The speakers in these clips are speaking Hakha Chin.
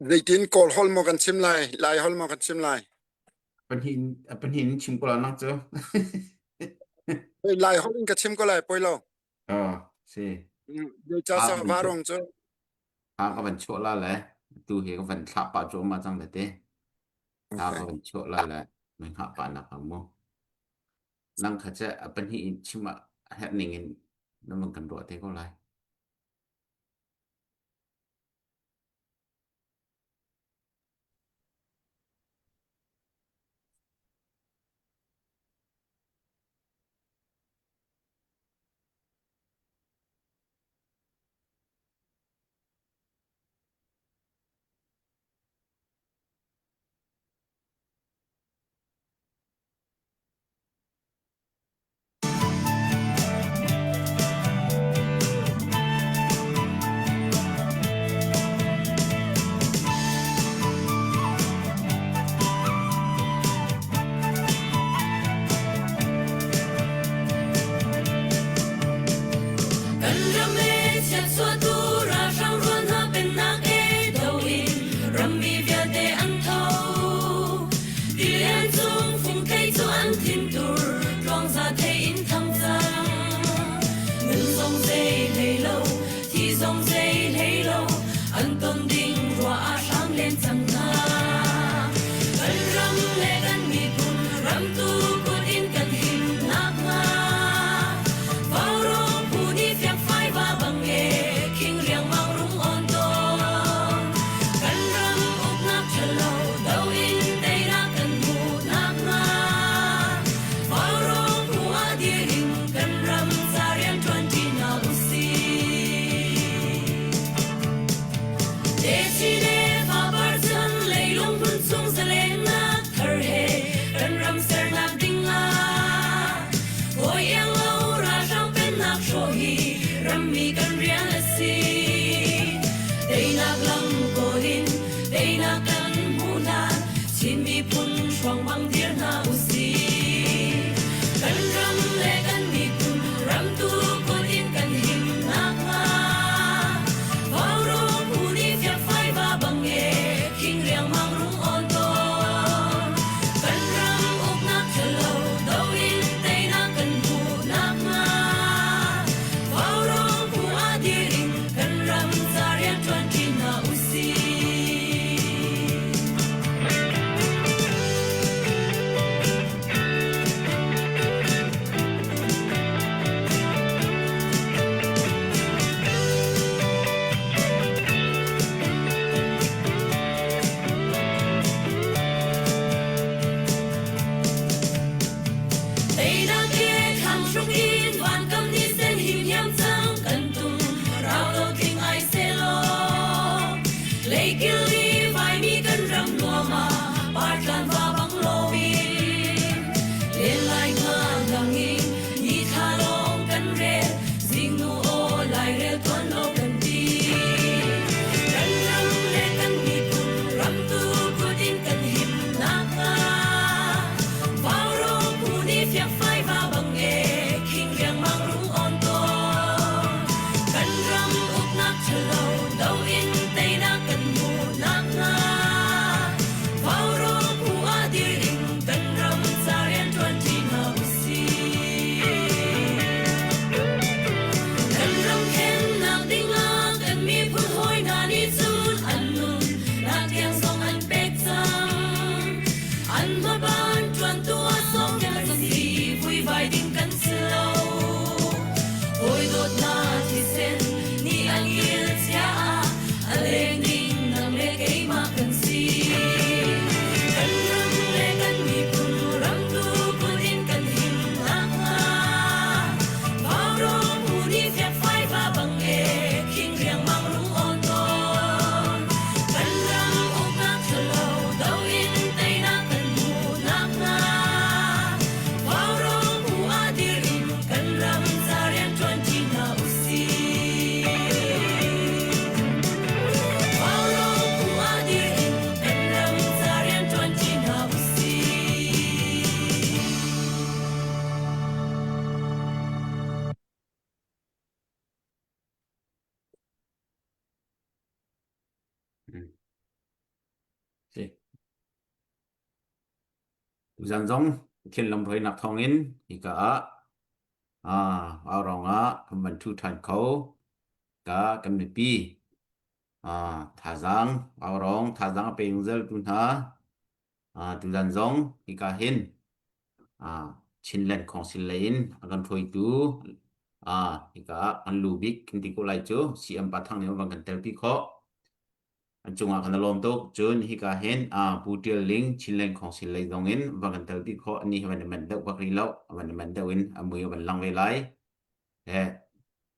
Zeitin Kawl holh maw kan chim lai, Lai holh maw kan chim lai? Pahnih pahnih in chim ko la nang cu. Lai holh in ka chim ko lai, poi lo. Oh, si. Zeicah Ah, sa ka van varung cu ah, ka van chuah la le tu hi ka van thlah pah cuahmah cang le te. Ah, ka Okay. van chuah la le nan hngah pah nak ang mu. Nang kha che a pahnih in chim ah herh ning in na van kan ruah te ko lai. Kan ram e chiatchuahtu ralhrang rual hna pennak e do in rammi vialte an tho. Tilian cung fungthei cu an thintur tluangza thei in thang cang. Nun zong zei hlei lo, thi zong zei hlei lo, an ton ding ruah ah hram len cang hna. Kan ram le kan miphun ramtu kut in kan him nakhnga Vaurawng phu nih fiakfai va bang e khing riangmang rung on tawn. Kan ram uknak ṭhalo do in teinak kan hmuh nakhnga Vaurawng phu ah dir in kan ram ca rianṭuan ṭi hna usih. Techin le fapar cun leilung hmun chung zalennak thar he kan ram sernak ding ah hawi iang lo ralhrang pennak hrawh hi rammi kan rian a si. Teinak lam kawl in teinak kan hmuh hlan Chin miphun hruang bang dir hna usih. Kan ram le kan miphun ramtu kut in kan him nakhnga Vaurawng phu nih fiakfai va bang e khing riangmang rung awn tawn. Kan ram uknak ṭhalo do in teinak kan hmuh nakhnga Vaurawng phu ah dir in kan ram ca rianṭuan ṭi hna usih. Teinak he thlang hruk in vankam ni sen him hiam cang kan tum rau lo tling ai selaw Leikil i vaimi kan ram nuam ah partlan va bang loin len lai ngan lang in ni thla lawng kan rel zingnu aw lairel tuan lo kan ti kan ram le kan miphun ramtu kut in kan him nakhnga Vaurawng phu nih fiakfai va bang e khing riangmang rung on tawn kan ram uknak ṭhalo do in teinak kan hmuh nakhnga Vaurawng phu ah dir in kan ram ca rianṭuan ṭi hna usih. Kan ram khennak dingah kan miphun hawi hna nih cun an nun nak tiang zong an pek cang. An hmaban ṭuantu ah sawm kan si vuivai ding kan si lo. Hawi dawtnak thisen nih an il cia ah a leng ding nang le keimah kan si. Kan ram le kan miphun ramtu kut in kan him nakhnga Vaurawng phu nih fiakfai va bang e khing riangmang rung awn tawn. Kan ram uknak ṭhalo do in teinak kan hmuh nakhnga Vaurawng phu ah dir in kan ram ca rianṭuan ṭi hna usih. Vaurawng phu ah dir in kan ram ca rianṭuan ṭi hna usih. Mm. Tuzan zong Pathian lamhruainak thawngin hika ah ah Vaurawng ah kan van ṭhu ṭhan kho. Ka kan mipi ah thazaang Vaurawng thazaang a pe zungzaltu hna ah tuzan zong hika hin ah Chinland Council lei in a kan hruaitu ah hika ah kan lu bik kan ti ko lai cu CM Pa Thang nih a van kan telpi khawh. An cungah kan i lawm tuk. Cun hika hin uh, Pu Ṭial Ling Chinland Council lei zong in va kan tel ti khawh. Ani hi van i manh deuh bak rih lo. A van i manh deuh in a mui a van lang ve lai. He,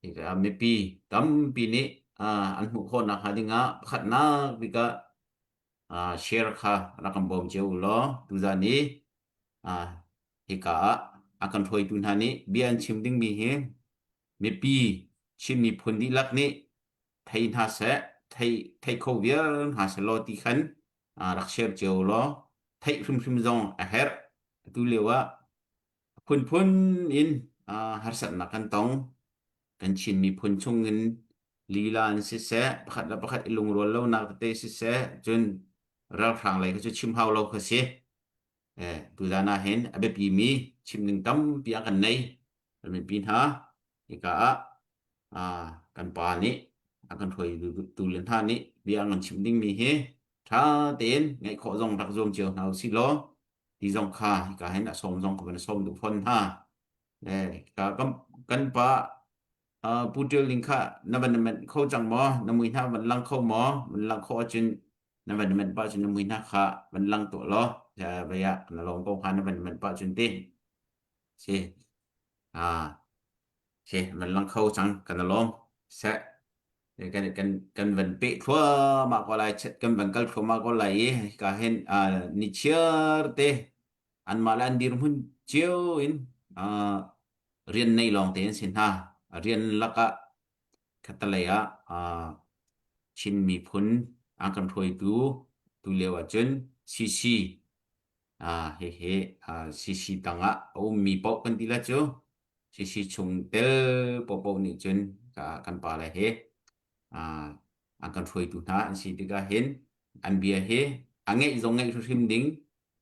hika mipi tampi nih uh, an hmuh khawh nakhnga dingah pakhatnak bik ah uh, share kha rak kan bawm cio u law tuzan i uh, hika ah a kan hruaitu hna nih bia an chim dingmi hi mipi Chin miphun dihlak nih thei hna seh, thei, thei kho viar hna seh law ti khan uh, rak share cio law theih hrimhrim zong a herh. Atu lio ah phunphun in uh, harsatnak kan tong. Kan Chin miphun chung in lila in siseh, pakhat le pakhat i lungrual lonak tete siseh, cun ralhrang lei kha cu chim hau lo kha si. Eh, tuzan ah hin a biapimi chim ding tampi a kan nei. Kan mipi hna, hika ah ah kan pa nih a kan hruaitu le hna nih bia an kan chimh dingmi hi ṭha tein ngaih khawh zong rak zuam cio hna usih law ti zong kha hika hin a sawm zong ka van sawm duh fawn hna. Eh, ka kan, kan pa uh, Pu Ṭial Ling kha na van manh kho cang maw? Na mui hna van lang kho maw? Van lang khawh ahcun na van manh pah cun na mui hna kha van lang tuah law vei ah na lawm ko hnga na van manh pah cun ti. Si. Ah, si, van lang kho cang kan i lawm. Seh, kan kan kan van peh thluahmah ko lai, kan van kal thluahmah ko lai i hika hin ah, ni chiar te anmah le an dirhmun cio in ah, rian nei lawng te an si hna. Rian lakah khatalei ah ah, Chin miphun an kan hruaitu tu lio ahcun CC Ah, hihi ah, CC tangah a ummi paoh kan ti la cu. CC chung tel paohpaoh nih cun ka, kan pale he ah, an kan hruaitu hna an si tikah hin an bia hi a ngeih zong ngeih hrimhrim ding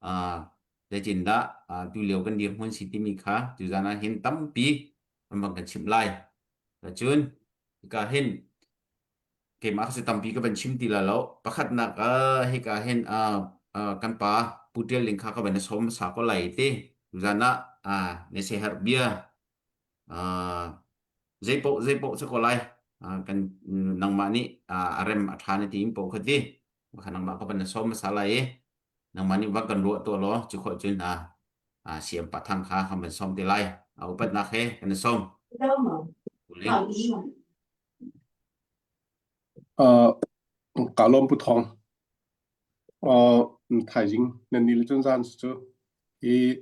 ah, zeitindah ah, tulio kan dirhmun si timi kha tuzan ah hin tampi an van kan chimh lai. Cun hika hin keimah kha cu tampi ka van chim ti la lo. Pakhatnak ah hika hin uh, uh, kan pa Pu Tial Ling kha ka van sawm hmasa ko lai ti. Tuzan ah uh, na siaherh bia uh, zeipoh zeipoh cu ko lai. Uh, kan nangmah nih uh, a rem a ṭha na ti in poh kha ti. Kha nangmah ka van sawm hmasa lai i nangmah nih va kan ruah tuah law cu khawh cun uh, uh, siam pa thang kha kan van sawm te lai. Uh, upatnak he kan sawm. Pu Ling. Uh, ka lawm Pu Thawng. Uh, thaizing nan ni le cun zan cu hi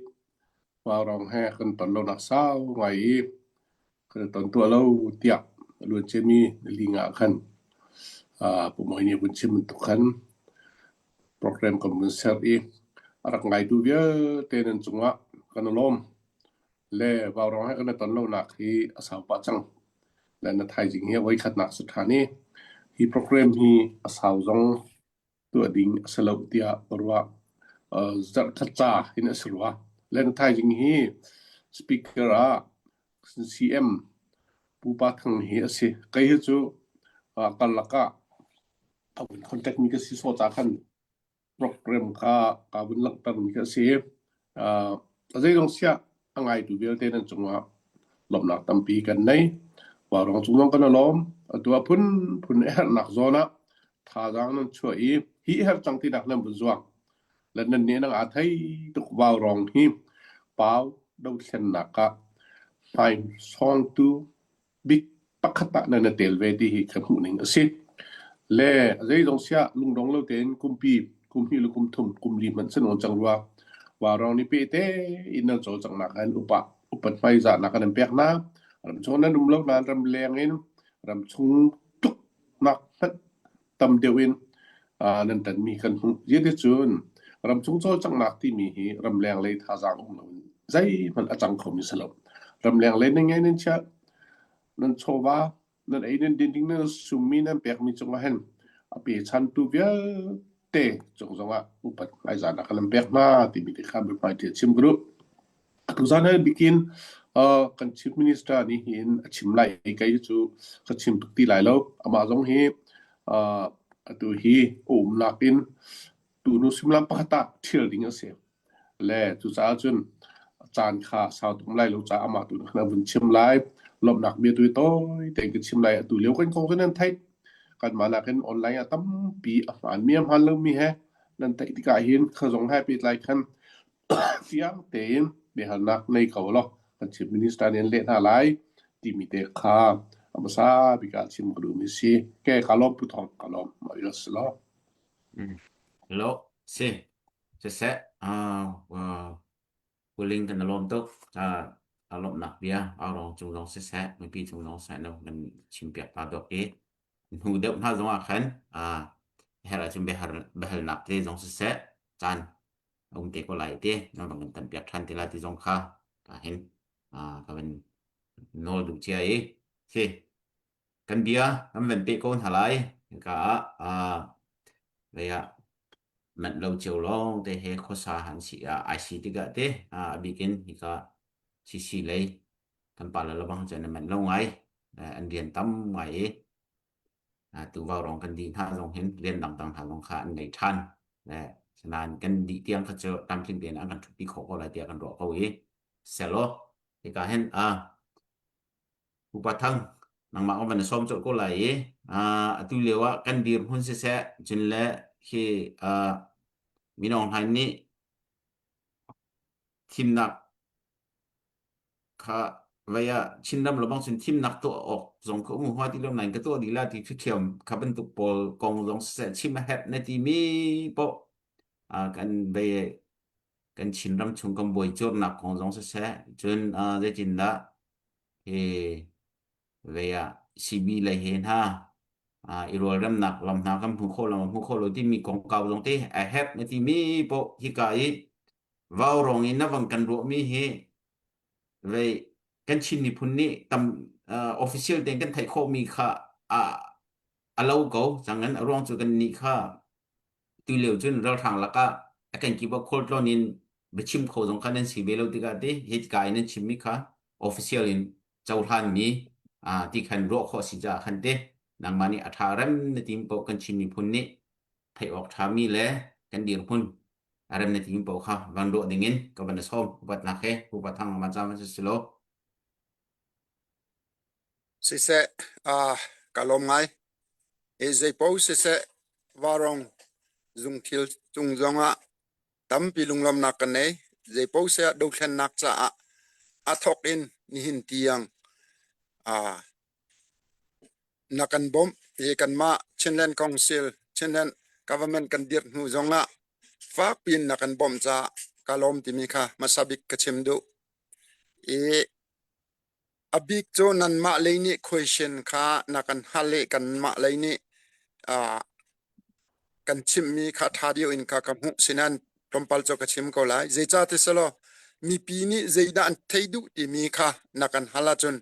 Vaurawng he kan ton lo nak sau ngai i kan ton tuah lo tiah luan ciami ling ah khan uh, Pu Mawi nih vun chim bantuk khan program kan vun ser i a rak ngaitu vialte nan cungah kan i lawm. Le Vaurawng he kan i ton lonak hi a sau pah cang. Le na thaizing hi voi khatnak si ṭhan i hi program hi a sau zong tuah ding a si lo tiah ka ruah. Uh, zarhkhat ca in a si rua. Le na thaizing hi speaker ah CM Pu Pa Thang hi a si. Kei hi cu uh, karlak ah a vun contact mi ka si sawh ca khan program kha ka vun langhtermi kha a si. Uh, a zeizong siah a ngaitu vialte nan cungah lawmhnak tampi kan nei. Vaurawng cung zong kan i lawm. Atu ah phunphun a herhnak zawn ah thazaang nan chuah i hi herh cang tinak nan vun zuang. Le nan nih nang aa thei tuk vaurawng hi pau dothlennak ah hmai sawngtu bik pakhat ah nan i tel ve ti hi ka hmuh ning a si. Le zeizong siah lungdong lo tein kumpi kum hnih le kum thum kum li hmanh san on cang rua. Vaurawng nih pe te in nan cawlcanghnak an upa upat hmaizahnak an pek hna. Ram chung nan um lo nain ram leng in ram chung tluknak hmanh tam deuh in nan ṭanmi kan hmuh. Zeticun ramchung cawlcanghnak timi hi ramleng lei thazaang um loin zeihmanh a cang khomi si lo. Ramleng lei nan ngei nan chiah, nan chawva, nan ei nan din ding nan summi nan pekmi cungah hin a pechantu vialte. te cung zongah upat hmaizahnak kan in pek hna timi te kha biahmai te chim ka duh. Tuzan hi bikin uh, kan chief minister nih hin a chim lai i kei cu ka chim tuk ti lai lo. Amah zong hi uh, atu hi a umnak in tunu suimilam pakhat ah ṭhial ding a si. Le cucaah cun caan kha sau tuk lai lo caah amah tu nih khan a vun chim lai. Lawmhnak bia tu hi tawi tein ka chim lai. Atu lio kan kong cu nan theih. Kanmah nakin online ah tampi a hmaanmi a hmaan lomi he nan theih tikah hin kha zong he pehtlai khan fiang tein biahalnak nei ko law kan Chief Minister nih an leh hna lai timi te kha a hmasa bik ah chim ka duhmi si. Ke ka lawm Pu Thawng ka lawm ma il si lo. Hello, si. Siseh, uh, Puling kan lawm tuk. Uh, lawmhnak bia aurong cung zong siseh, mipi cung zong seh no kan chim piak ta dok i hnu deuh hna zong ah khan uh, her ahcun biahar biahalnak te zong siseh caan a um te ko lai te na bang kan tam piak ṭhan te lai ti zong kha ka hin uh, ka van nawl duh cia i si kan bia kan van pe ko hna lai ka ah vei ah manh lo cio lawng te he khuasa han si ai si tikah te a bikin hika CC lei kan pa le labang cun an manh lo ngai an rian tam ngai i tu vau rong kan dih hna zong hin rian dangdang hna zong kha an nei ṭhan sinain kan dih tiang kha cu tlamtling tein an kan ṭhutpi khawh ko lai tiah kan ruah ko i selaw hika hin a Pupa Thang nangmah ka van sawm colh ko lai i atu lio ah kan dirhmun siseh cun le khi mino hna nih thimnak kha vei ah Chinram lawng cun thimnak tuah awk zong kha um hua ti lo nain ka tuah dih la ti ṭhiam kha bantuk pawl kong zong siseh chim a herh na timi poh kan vei kan Chinram chung kan buai curnak kong zong siseh cun zeitindah hi vei ah CB lei he hna i rualremnak lam hna kan hmu kho lo hmu kho lo timi kongkau zong te a herh na timi poh hika i vaurawng in na vang kan ruahmi hi vei kan Chin miphun nih tam official tein kan theih khawhmi kha a a lo ko cangan a ruang cu kan nih kha tu lio cun ralhrang lakah a kan kip ah khualtlawn in biachim kho zong kha nan si ve lo tikah ti hi ka in nan chimmi kha official in cohlanmi ti khan ruah khawh si caah khan te nangmah nih a ṭha rem na tim paoh kan Chin miphun nih theih awk ṭhami le kan dirhmun a rem na tim paoh kha van ruah dingin ka van sawm upatnak he upa thang ma ca ma si lo Siseh, ah ka lawm ngai. I zeipaoh siseh, varong zungthil cung zongah tampi lunglawmhnak ka nei. Zeipaoh seh dothlennak caah a thawk in nihin tiang ah na kan bawmh. Hi kanmah Chinland Council, Chinland Government kan dirh hnu zongah fakpi in na kan bawmh caah ka lawm timi kha hmasa bik ka chim duh. I A bik cu nanmah lei nih question kha na kan hal i kanmah lei nih uh, kan chimhmi kha ṭha deuh in kha ka hmuh sinan tlawmpal cu ka chim ko lai. Zeicah ti selaw mipi nih zeidah an thei duh timi kha na kan hal ahcun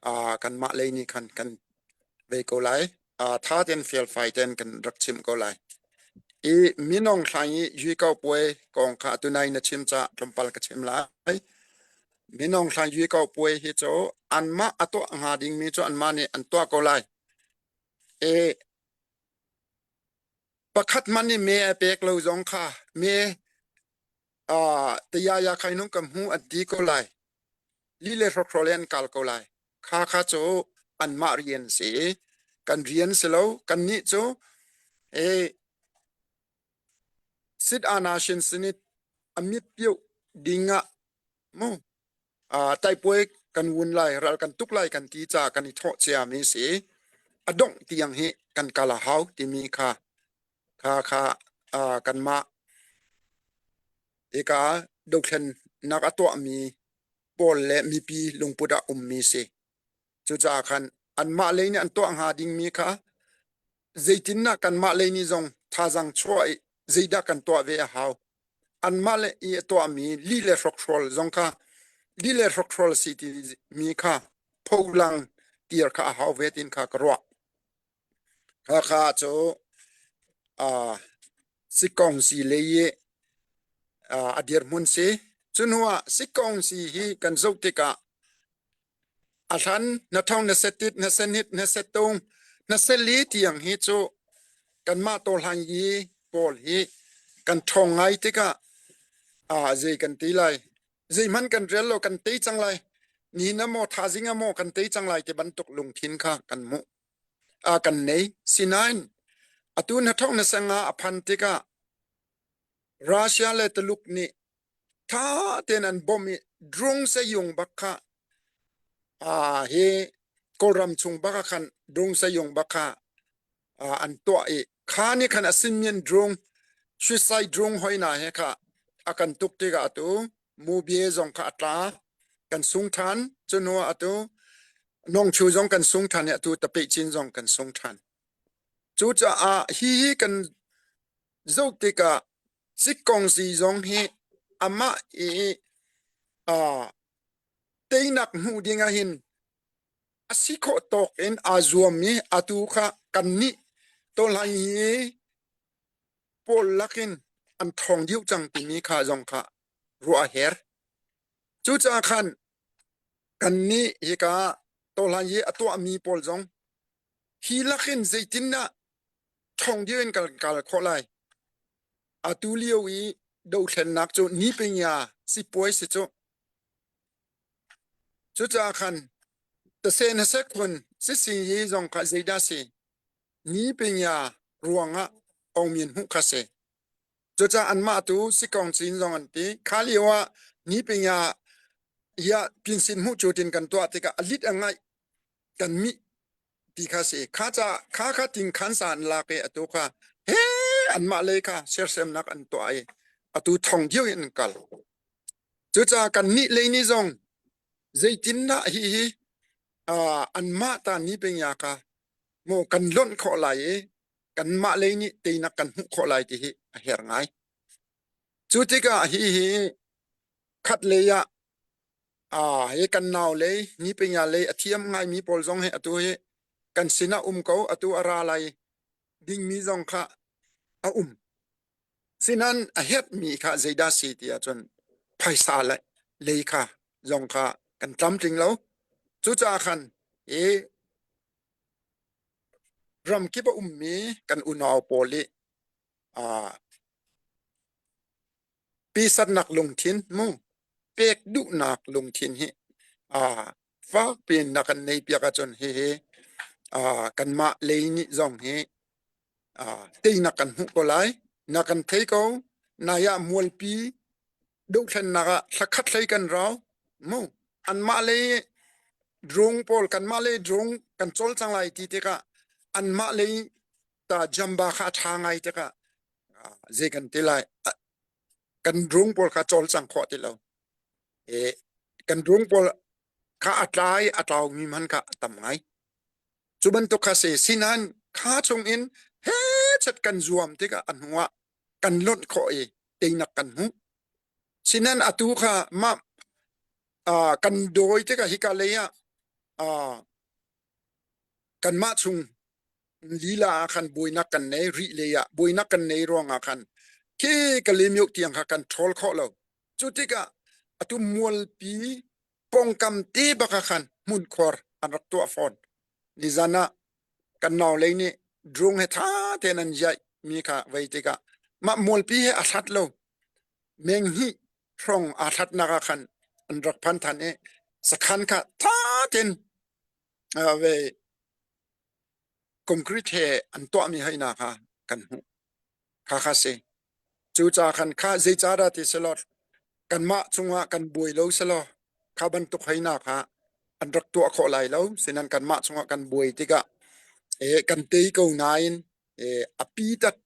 uh, kanmah lei nih khan kan ve ko lai. Uh, ṭha tein felfai tein kan rak chimh ko lai. I minung hlaing i yui ko puai kong kha tunai na chim caah tlawmpal ka chim lai. Minung hlan yui ko puai hi cu anmah a tuah hnga dingmi cu anmah nih an tuah ko lai. E pakhat hmanh nih me a pek lo zong kha me uh, tayaya khai nung ka hmu an ti ko lai. Li le hrokhrawl an kal ko lai. Kha kha cu anmah rian si. Kan rian si lo. Kan nih cu e Sit anashin sinit a mit piuh ding ah mu taipuai kan wun lai ral kan tuk lai kan ti ca kan i thawh ciami si a dongh tiang hi kan kal a hau timi kha kha kha kanmah hika dothlennak a tuahmi pawl le mipi lungput ah ummi si. Cucaah khan anmah lei nih an tuah hnga dingmi kha zeitindah kanmah lei nih zong thazaang chuah i zeidah kan tuah ve a hau. Anmah le i a tuahmi lih le hrokhrawl zong kha lih le hrokhrawl si timi kha pholang tir kha a hau ve tin kha ka ruah. Hakha cu uh, Sikongsi lei i a dirhmun si. Cu hnu ah sikongsi hi kan zoh tikah a hlan na thong na setit na senit na setung na seli tiang hi cu kanmah tawhlan yi pawl hi kan ṭhawng ngai tikah ah zei kan ti lai zeihmanh kan rel lo kan tei cang lai ni na maw thazing a maw kan tei cang lai ti bantuk lungthin kha kan hmuh a kan nei sinain atu na thong na sanga a phan tikah Russia le Tuluk nih tha tein an bawmh i drung sayung bak kha a hi Kawlram chung bak ah khan drung sayung bak kha an tuah i kha nih khan a sinmian drung suicide drung hoi na he kha a kan tuk tikah atu mubye zong kha a tla kan sung than cu hnu ah atu nongchu zong kan sung than i atu tapeh cin zong kan sung than cucaah hi hi kan zoh tikah sikkongsi zong hi amah i uh, teinak hmuh ding ah hin a si khawh tawk in aa zuam i atu kha kannih tawlai hi pawl lakin an ṭhawng deuh cang timi kha zong kha ruah a her. Cucaah khan kannih hika tawlai hi a tuahmi pawl zong hi lakin zeitindah ṭhawng deuh in kan kal khawh lai. Atu lio i dothlennak cu nipingya sipuai si cu. Cucaah khan tase na sek khun sising hi zong kha zeidah si? Ni pingya ruangah ongmin hmuh kha si. Cucaah anmah tu sikong cin zong an ti. Kha lio ah ni pingya hiah pinsin hmuh cu tin kan tuah tikah a lit a ngaih kan mih ti kha si. Kha ca kha kha ting khan sa an lak i atu kha he anmah lei kha sersemnak an tuah i atu thong diu in an kal. Cucaah kannih lei nih zong zeitindah hihi uh, anmah ta ni pengya ka maw kan lonh khawh lai i kanmah lei nih teinak kan hmuh khawh lai ti hi a herh ngai. Cu tikah hihi khat lei ah uh, hi kan nau lei ni pengya lei a thiam ngaimi pawl zong hi atu hi kan sinah um ko atu a ra lai dingmi zong kha a um. Sinan a herhmi kha zeidah si ti ahcun phaisa le lei kha zong kha kan tlamtling lo. Cucaah khan hi ramkip a ummi kan unau pawl i aa pisatnak lungthin mu pek duhnak lungthin hi aa fak piin na kan nei piak ahcun hihi aa kanmah lei nih zong hi teinak kan hmuh ko lai. Na kan thei ko. Nai ah mualpi dohthlennak ah thlakhat hlei kan rau. Mu anmah le drone pawl kanmah le drone kan cawlcang lai ti tikah anmah lei ta jamba kha a ṭha ngai tikah zei kan ti lai kan drone pawl kha cawlcang khawh ti lo. E, kan drone pawl kha a tlai a tlaumi man kha a tam ngai. Cu bantuk kha si. Sinain kha chungin hechet kan zuam tikah a hnuah kan lonh khawh i teinak kan hmuh. Sinain atu kha mah uh, kan dawi tikah hika lei ah uh, kanmah chung lila ah khan buainak kan nei rih lei ah buainak kan nei ruangah khan khi Kalymyuk tiang kha kan ṭhawl khawh lo. Cu tikah atu mualpi pawngkam te bak ah khan hmunkhor an rak tuah fawn. Nizan ah kan nau lei nih drung he tha tein an iaih mi kha vei tikah mah mualpi he a hlat lo. Meng hnih hrawng aa hlatnak ah khan an rak phan than i sakhan kha tha tein ve concrete he an tuahmi heina kha kan hmuh. Kha kha si. Cucaah khan kha zeicahdah ti selaw kanmah cungah kan buai lo selaw kha bantuk heina kha an rak tuah khawh lai lo. Sinan kanmah cungah kan buai tikah eh, kan tei ko nain eh, a pi tat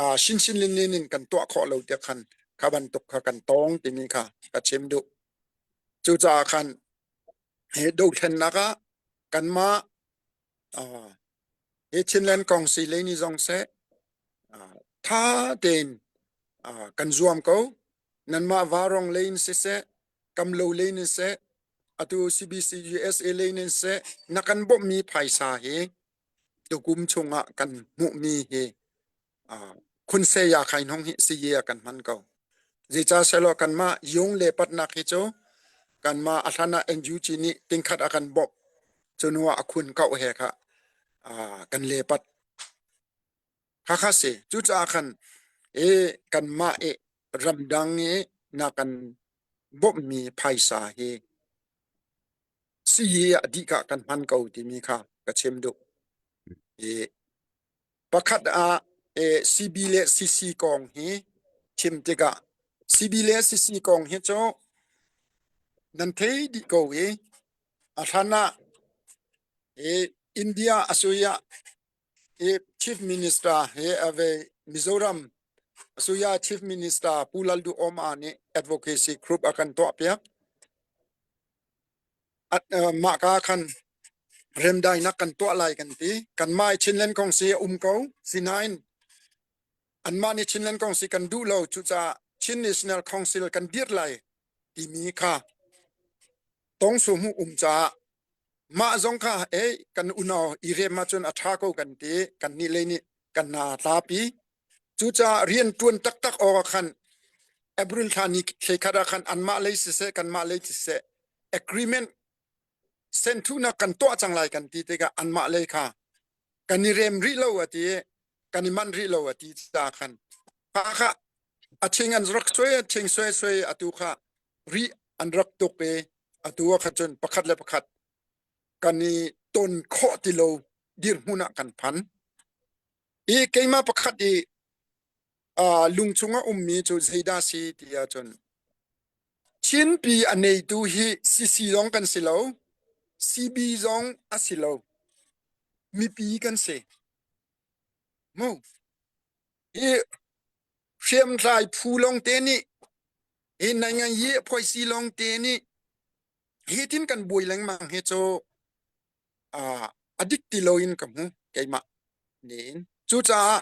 uh, shinsin lin in kan tuah khawh lo tiah khan kha bantuk kha kan tong timi kha ka chim duh. Cucaah khan he dothlennak ah kanmah uh, Hi Chinland kong si lei ni zong seh tha tein kan zuam ko. Nanmah Varong lei in siseh, Kamlo lei in siseh, atu CBC USA lei in siseh, na kan bawmhmi phaisa hi tukum chungah kan hmuhmi hi. Khunse ya khain hong hi siye ah kan hman ko. Zeicah selaw kanmah yung le patnak hi cu kanmah a hlan ah NUG nih tingkhat a kan bawmh. Cu hnu ah a khun kauh he kha kan le pat. Khakha si. Cucaah khan i kanmah i ramdang i na kan bawmhmi phaisa hi sii ah dih ka kan hman ko timi kha ka chim duh. I pakhat ah CB le CC kong hi chim tikah CB le CC kong hi cu nan thei dih ko i a hlan ah India a sui ah Chief Minister he ave Mizoram Asuya Chief Minister Pu Lalduhoma nih advocacy group a kan tuah piak. Mah ka khan remdainak kan tuah lai kan ti. Kanmah i Chinland kong si a um ko. Sinain anmah nih Chinland kong si kan duh lo. Cucaah Chin National Council kan dirh lai timi kha tongsu hmuh um caah mah zong kha ei kan unau i rem ahcun a ṭha ko kan ti. Kan nih lei nih kan naa tlapi. Cucaah rian ṭuan taktak awk ah khan April thla ni thlekhat ah khan anmah lei siseh kanmah lei siseh agreement senthunak kan tuah cang lai kan ti tikah anmah lei kha kan i rem rih lo a ti i kan i manh rih lo a ti ca khan kha kha a ching an rak suai a ching suai suai atu kha ri an rak tuk i atu ah khan cun pakhat le pakhat kan i ton khawh ti lo dirhmun ah kan phan i keimah pakhat i uh, lung chung a ummi cu zeidah si ti ahcun Chinpi a neitu hi CC zong kan si lo, CB zong a si lo. Mipi kan si. Mu. Hi hriamtlai phu lawng te nih hi naingan yi phoisi lawng te nih hi tin kan buai lengmang hi cu a dik ti loin ka hmu keimah niin. Cucaah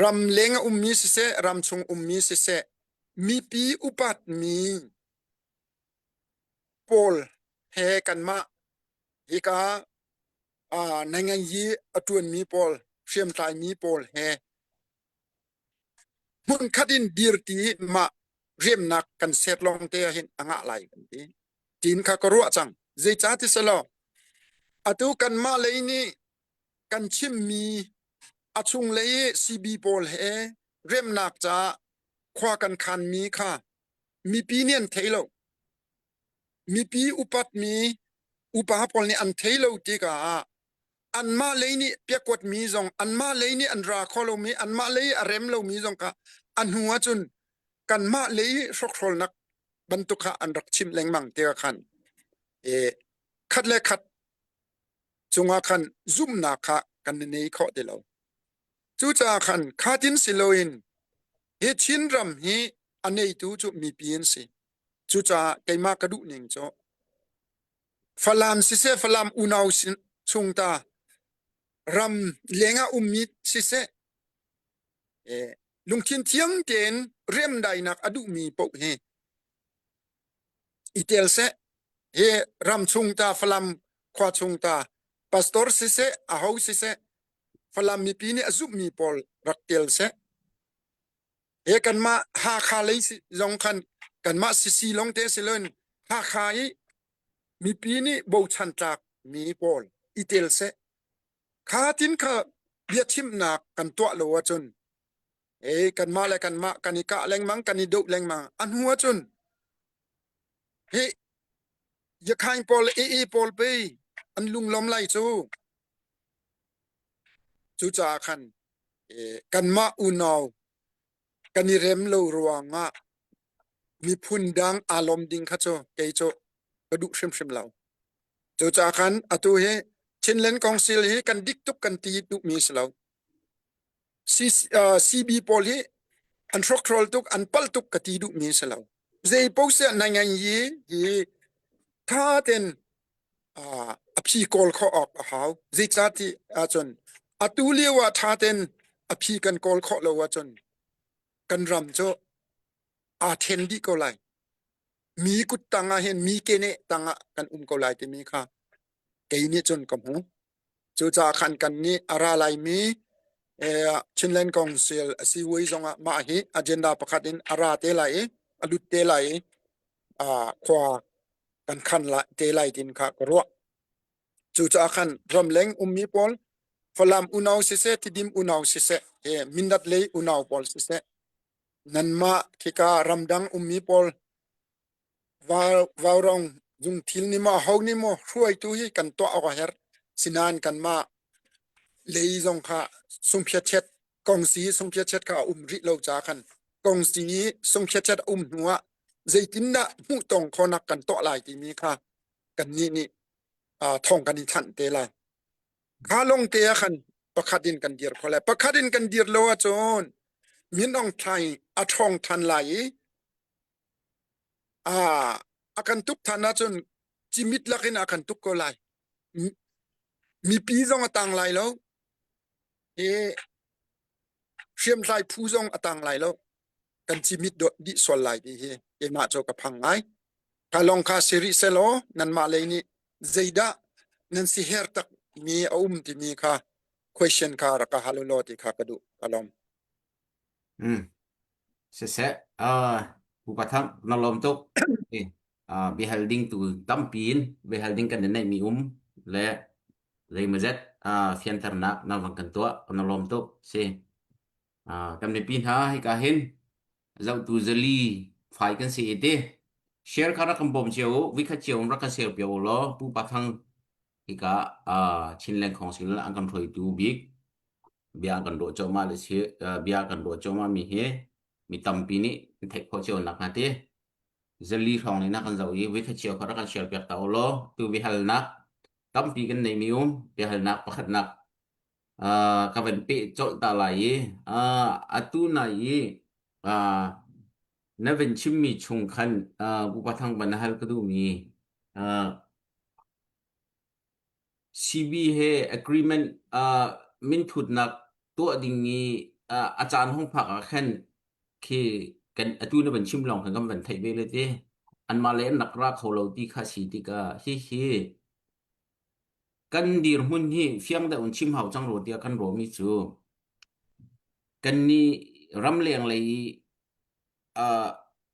ram leng a ummi siseh, ram chung ummi siseh, mipi upatmi pawl he kanmah hika nainganyi a ṭuanmi pawl, hriamtlaimi pawl he hmunkhat in dirti mah riamnak kan set lawng te ahhin a ngah lai kan ti. Tiin kha ka ruah cang. Zeicah ti selaw atu kanmah lei nih kan chimmi a chunglei i CB pawl he remnak caah khua kan khanmi kha mipi nih an thei lo. Mipi upatmi upa pawl nih an thei lo tikah anmah lei nih piakuatmi zong anmah lei nih an ra kho lomi anmah lei a rem lomi zong kha a hnu ahcun kanmah lei hrokhrolnak bantuk kha an rak chim lengmang tikah khan e khat le khat cungah khan zumhnak kha kan nei khawh ti lo. Cucaah khan khatin si loin hi Chinram hi a neitu cu mipi an si. Cucaah keimah ka duh ning cu Falam siseh Falam unau chung ta ram lengah ummi siseh lungthin thiang tein remdainak a duhmi paoh hi i tel seh. Hi ram chung ta Falam khua chung ta pastor siseh aho siseh Falam mipi nih a zumhmi pawl rak tel seh. He kanmah Hakha lei zong khan kanmah sisi lawng te si loin Hakha i mipi nih bochan tlak mi pawl i tel seh. Kha tin kha biachimnak kan tuah lo ahcun e kanmah le kanmah kan i kah lengmang kan i doh lengmang a hnu ahcun hi Yakhain pawl AA pawl pei an lunglawm lai cu cucaah khan kanmah unau kan i rem lo ruangah miphun dang aa lawm ding kha cu kei cu ka duh hrimhrim lo. Cucaah khan atu hi Chinland Council hi kan dik tuk kan ti duhmi si lo. CB pawl hi an hrokhrol tuk an palh tuk ka ti duhmi si lo. Zei paoh siah nai ngai hi hi tha ten a phi kawl khawh awk a hau. Zeicah ti ahcun atu lio ah ṭha ten a phi kan kawl khawh lo ahcun kan ram cu aa ṭhen dih ko lai. Mi kut tang ah hin mi keneh tang ah kan um ko lai timi kha kei nih cun ka hmu. Cucaah khan kan nih a ra laimi Chinland Council a si vui zongah mah hi agenda pakhat in a ra te lai i a lut te lai i khua kan khan te lai tin kha ka ruah. Cucaah khan ramleng ummi pawl Falam unau siseh, Tidim unau siseh, Mindat lei unau pawl siseh, nanmah khika ramdang ummi pawl Vaurawng zungthil nih maw aho nih maw hruaitu hi kan tuah awk a herh. Sinain kanmah lei zong kha sungphiatchet kongsi sungphiatchet kha a um rih lo caah khan kongsi sungphiatchet a um hnu ah zeitindah hmuhtong khawhnak kan tuah lai timi kha kannih nih thawng kan i thanh te lai. Kha lawng te ah khan pakhat in kan dir kho lai. Pakhat in kan dir lo ahcun Min Aung Hlaing a ṭhawng ṭhan lai i a kan tuk than ahcun cimit lakin a kan tuk ko lai. Mipi zong a tang lai lo. I hriamtlai phu zong a tang lai lo. Kan cimit dih sual lai ti hi keimah cu ka phang ngai. Ka lawng kha si rih selaw nanmah lei nih zeidah nan si her tak mi a um timi kha question kha rak ka hal u law ti kha ka duh. Ka lawm. Mm. Siseh, uh, Pupa Thang, na lawm tuk. Eh, uh, biahal ding tu tampi in biahal ding kan neih mi um le zeimazet uh, fianternak na van kan tuah na lawm tuk si. Uh, kan mipi hna hika hin zohtu zali fai kan si iti. Share kha rak kan bawm cio u, vikhat cio rak kan share pio u law Pupa Thang hika uh, Chinland Council an kan hruaitu bik bia kan ruah cuahmah le si bia kan ruah cuahmah mi hi mi tampi nih an theih khawh cio nak hnga ti zali hrawng nih na kan zoh i voi khat cio kha rak kan share piak ta u law tu biahalnak tampi kan nei mi um biahalnak pakhatnak ka van peh colh ta lai i atu nai i na van chimmi chung khan Pupa Thang van hal ka duhmi CB he agreement minthutnak tuah ding i a caan hung phak ah khan khi kan atu na van chim lawng khan kan van theih ve le ti. Anmah le an rak ra kho lo ti kha si tikah hihi kan dirhmun hi fiang deuh in chim hau cang rua tiah kan ruahmi cu kannih ramleng lei i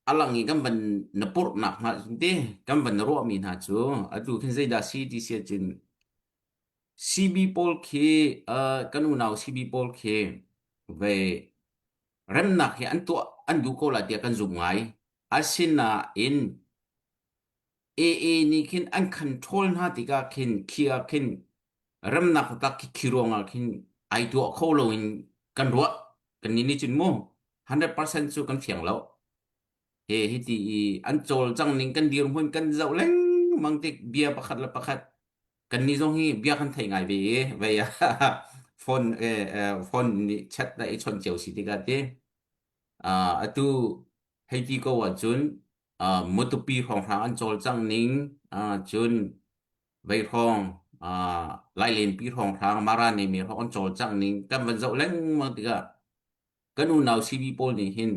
a lang i kan van na purhnak hna te kan van ruahmi hna cu atu khin zeidah si ti si ahcun CB pawl khi kan unau CB pawl khi ve remnak hi an tuah an duh ko lai tiah kan zumh ngai. Asinain AA nih khin an control hna tikah khin khi ah khin remnak taktak khi khi ruangah khin ai tuah kho lo in kan ruah kan nih nih cun mu 100% cu kan fiang lo he hi ti i an cawlcang ning kan dirhmun kan zoh lengmang tik bia pakhat le pakhat kan nih zong hi bia kan thei ngai ve i vei ah phone phone nih chat na i chawnh cio si tikah ti atu hei ti ko ahcun Matupi hrawnghrang an cawlcangh ning cun Veihrawng Lailenpi hrawnghrang Mara Neme hrawng an cawlcangh ning kan van zoh lengmang tikah kan unau CB pawl nih hin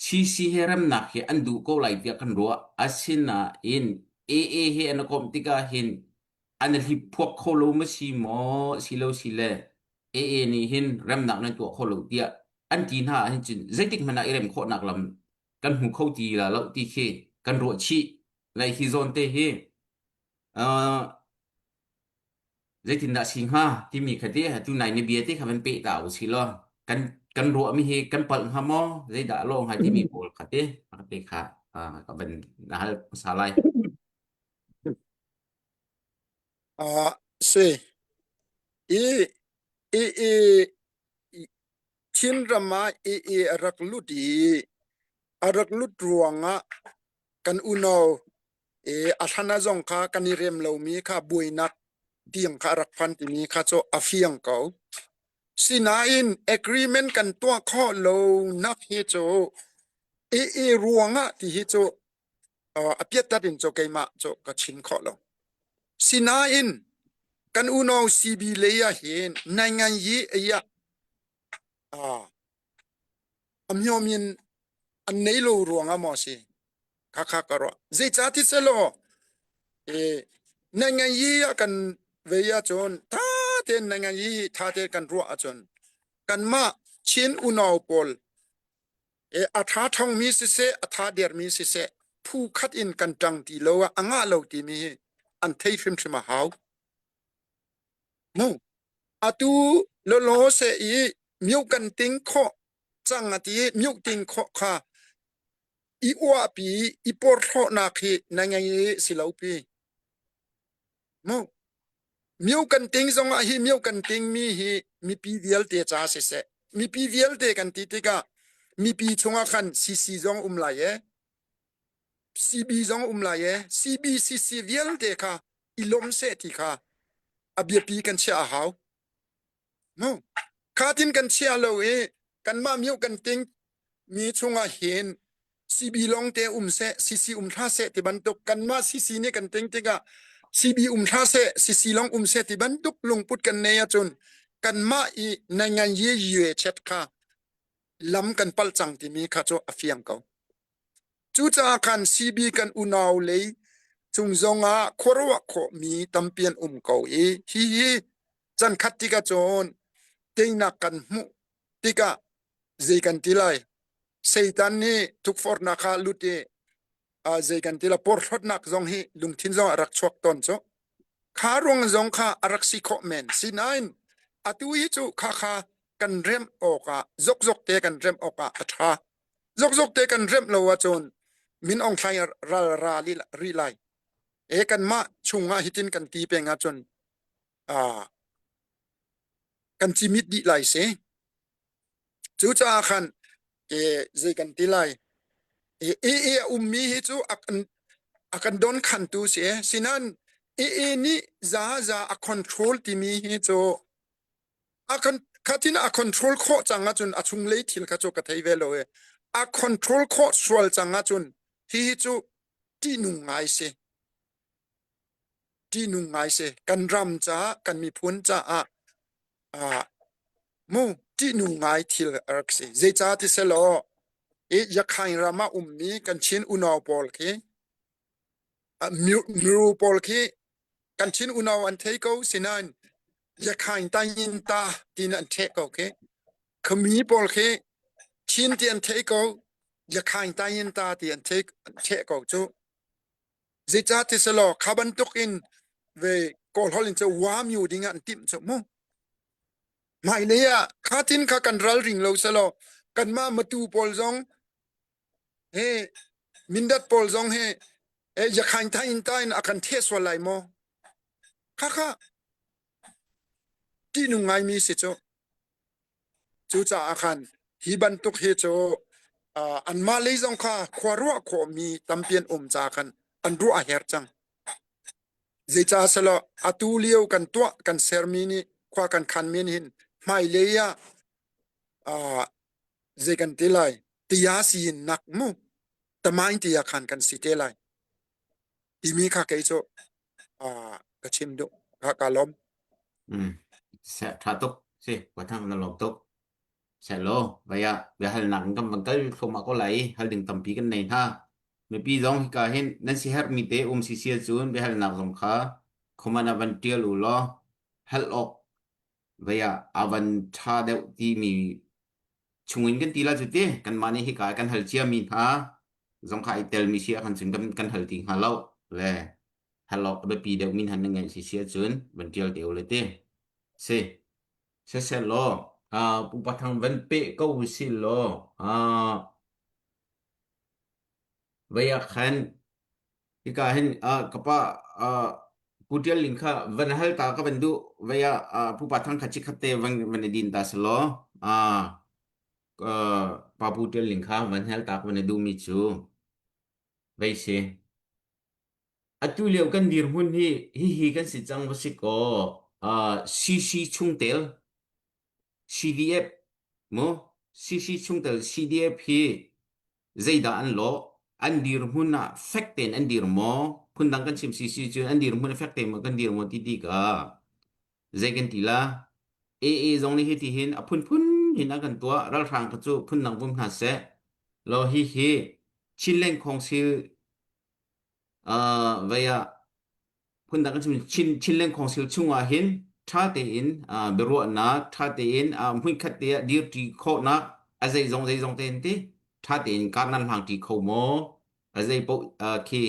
CC he remnak hi an duh ko lai tiah kan ruah. Asinain AA he an i komh tikah hin an i hliphuak kho lo ma si maw si lo si le AA nih hin remnak nan tuah kho lo tiah an ti hna ahhin cun zeitik hmanh ah i rem khawhnak lam kan hmu kho ti la lo ti khi kan ruah chih lai hi zawn te hi uh, zeitindah si hnga timi kha te tu nai ni bia te kha van pe ta u si law kan kan ruah mi hi kan palh hnga maw zeidah lo hnga timi pawl kha te ka te kha ka van na hal hmasa lai Uh, si i i i Chinram ah i i a rak lut i a rak lut ruangah kan unau i a hlan ah zong kha kan i rem lomi kha buainak tiang kha a rak phan timi kha cu a fiang ko. Sinain agreement kan tuah khawh lonak hi cu i i ruangah ti hi cu a piattat in cu keimah cu ka chim khawh lo. Sinain kan unau CB lei ah hin naingan yi iya a myomin an nei lo ruang ah maw si kha kha ka ruah zeicah ti selaw e naingan yi ah kan ve ah cun tha tein na ngai i tha tein kan ruah ahcun kanmah Chin unau pawl e a tha thongmi siseh a tha dermi siseh phu khat in kan ṭang ti lo ah a ngah lo timi hi an thei hrimhrim a hau. Mu atu lawlaw se i mio kan ting khawh cang a ti i mio ting khawh kha i uahpi i porhlawhnak hi na ngei i si lo pi. Mu mio kan ting zongah hi mio kan ting mi hi mipi vialte ca siseh mipi vialte kan ti tikah mipi chungah khan CC zong um lai e CB zong um lai e CBCC vialte kha i lawm seh ti kha a biapi kan chiah a hau. Mu kha tin kan chia lo i kanmah mio kan ting mi chungah hin CB long te um seh CC um hlah seh ti bantuk kanmah CC nih kan ting tikah CB um hlah seh CC long um seh ti bantuk lungput kan nei ahcun kanmah i nangan ye yue chet kha lam kan palh cang timi kha cu a fiang ko. Cucaah khan CB kan unau lei cung zongah khuaruah khawhmi tampi an um ko i hihi chan khat tikah cun teinak kan hmuh tikah zei kan ti lai Satan nih tukforhnak kha lut i zei kan ti la porhlawtnak zong hi lungthin zong a rak chuak tawn cu kha ruang zong kha a rak si khawh men sinain atu hi cu kha kha kan remh awkah zokzok te kan remh awkah a ṭha zokzok te kan remh lo ahcun Min Aung Hlaing ral ra rih lai e kanmah chungah hitin kan ti peng ahcun kan cimit dih lai si cucaah khan e zei kan ti lai e e a ummi hi cu a kan a kan don khantu si e sinan e e nih za za a control timi hi cu a kan khatin a control khawh cang ahcun a chunglei thil kha cu ka thei ve lo e a control khawh sual cang ahcun hi hi cu ṭihnung ngai si ṭihnung ngai si kan ram caah kan miphun caah ah mu ṭihnung ngai thil a rak si zeicah ti selaw i Yakhain ram ah ummi kan Chin unau pawl khi Miru pawl khi kan Chin unau an thei ko sinain Yakhain tayin ta tiin an ṭheh ko khi Khami pawl khi Chin ti an thei ko Yakhain tayin ta ti an ṭheh ko cu Zeicah ti selaw kha bantuk in ve Kawl holh in cu wamyu ding ah an timh cu mu. Hmailei ah kha tin kha kan ralring lo selaw kanmah matu pawl zong he Mindat pawl zong he e yakhain thain ta in a kan theh sual lai maw? Kha kha ṭihnung ngaimi si cu. Cucaah khan hi bantuk hi cu anmah lei zong kha khua ruah khawhmi tampi an um caah khan an ruah a herh cang. Zeicah selaw atu lio kan tuah kan sermi nih khua kan khanmi nih hin hmailei ah zei kan ti lai tia siin nak mu tamain tia khan kan si te lai timi kha kei cu ka chim duh ka ka lawm. Mm. Se tha tuk si pathang na lawm tuk se lo vaya bia hal nak kan van kal thluahmah ko lai hal ding tampi kan nei hna mipi zong hika hin nan si herh mi te um si sia cun bia hal nak zong kha comment ah van tial u law hal awk vaya avan tha deuh ti mi chungin kan ti la cu ti kanmah nih hika kan hal cia mi hna zong kha i tel mi si ahkhan cun kan kan hal ti hnga lo le hal awk a biapi deuh mi hna na ngeih si si ahcun van ṭial te u le ti si siseh law uh, pupa thang van pe ko si law uh, vei ah khan hika hin uh, kapa uh, Pu Ṭial Ling kha van hal ta ka van duh vei ah uh, pupa thang kha chikhat te van van i din ta selaw uh, uh, pa Pu Ṭial Ling kha van hal ta ka van i duhmi cu vei si atu lio kan dirhmun hi hihi kan si cang va si kaw uh, CC chungtel CDF mu CC chungtel CDF hi zeidah an lawh an dirhmun ah fek tein an dir maw phundang kan chim CC cun an dirhmun a fek tein maw kan dir maw ti tikah zei kan ti la AA zong nih hiti hin a phunphun hin an kan tuah ralhrang kha cu phundang vum hna seh law hi hi Chinland Council uh, vei ah phundang kan chim Chin Chinland Council chungah hin. ṭha tein biaruahnak ṭha tein hmunkhat te ah dirṭi khawhnak a zeizong zeizong tein ti ṭha tein kar nan hlangṭi kho maw? A zei paoh khi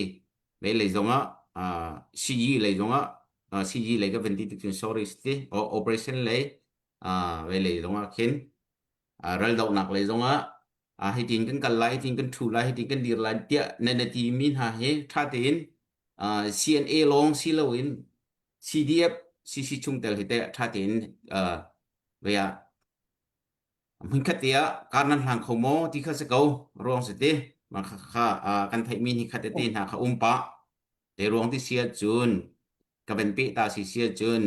lei lei zongah CG lei zongah CG lei ka van ti tik cun sorry ti operation lei vei lei zongah khin raldohnak lei zongah hitin kan kal lai hitin kan ṭhu lai hitin kan dir lai tiah na na ti mi hna hi ṭha tein CNA lawng si loin CDF CC chungtel hi teh ṭha tein vei ah hmunkhat te ah kar nan hlang kho maw ti kha si ko ruang si ti mah kha kha kan theihmi ni khat tete hna kha um pah te ruang ti si ahcun ka van peh ta si si ahcun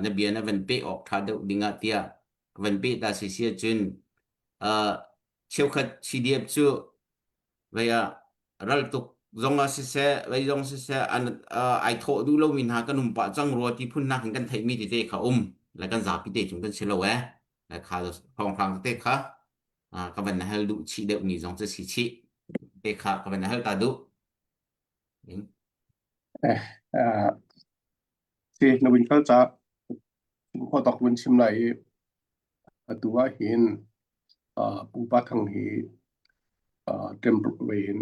na bia na van peh awk ṭha deuh ding ah tiah ka van peh ta si si ahcun cheukhat CDF cu vei ah raltuk zong ah siseh vei zong siseh an ai thawh duh lomi hna kan um pah cang rua ti phun hna khin kan theihmi tete kha um le kan zapi te cung kan si lo eh le kha thawnghrang tete kha ka van hal duh chih deuh mi zong cu si chih te kha ka van hal ta duh Eh, uh, si na win kal ca khua tok vun chim lai i atu ah hin uh, pupa thang hi uh, temporary in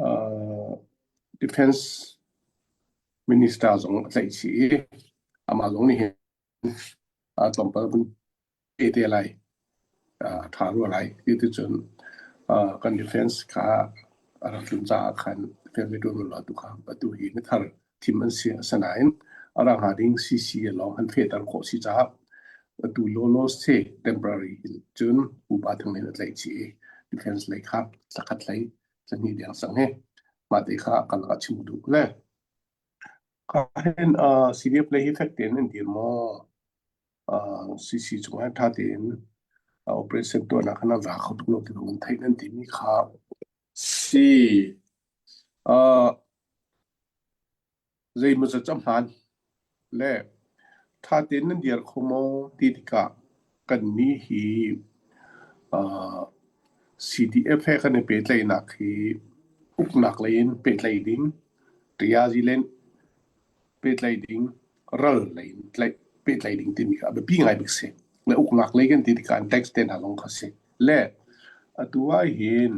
uh, defense minister zong a tlaih chih i amah zong nih hin uh, tlawmpal vun pe te lai a ṭha rua lai. Cuticun kan defense kha a rak tlun caah khan defense le ṭuanvo latu kha atu hi mithar thim an si. Asinain a ra hnga ding CC lawng an fehter khawh si caah atu lawlaw se temporary in cun upa thang in a tlaih chih i defense lei kha thlakhat hlei thlahnih deng sang hi mah te kha kan lakah chim duh le. Ka hin CDF lei hi fek tein an dir maw? CC cungah ṭha tein operation tuahnak khan a za kho tuk lo ti kan theih nan timi kha si. Zeimawzat cu a hmaan le ṭha tein nan dir kho maw ti tikah kannih hi CDF he kan i pehtlaihnak hi uknak lei in pehtlaih ding, ṭiazi len pehtlaih ding, ral lei in pehtlaih ding timi kha a biapi ngai bik si. Le uknak lei kan ti tikah tax te hna zong kha si. Le atu ah hin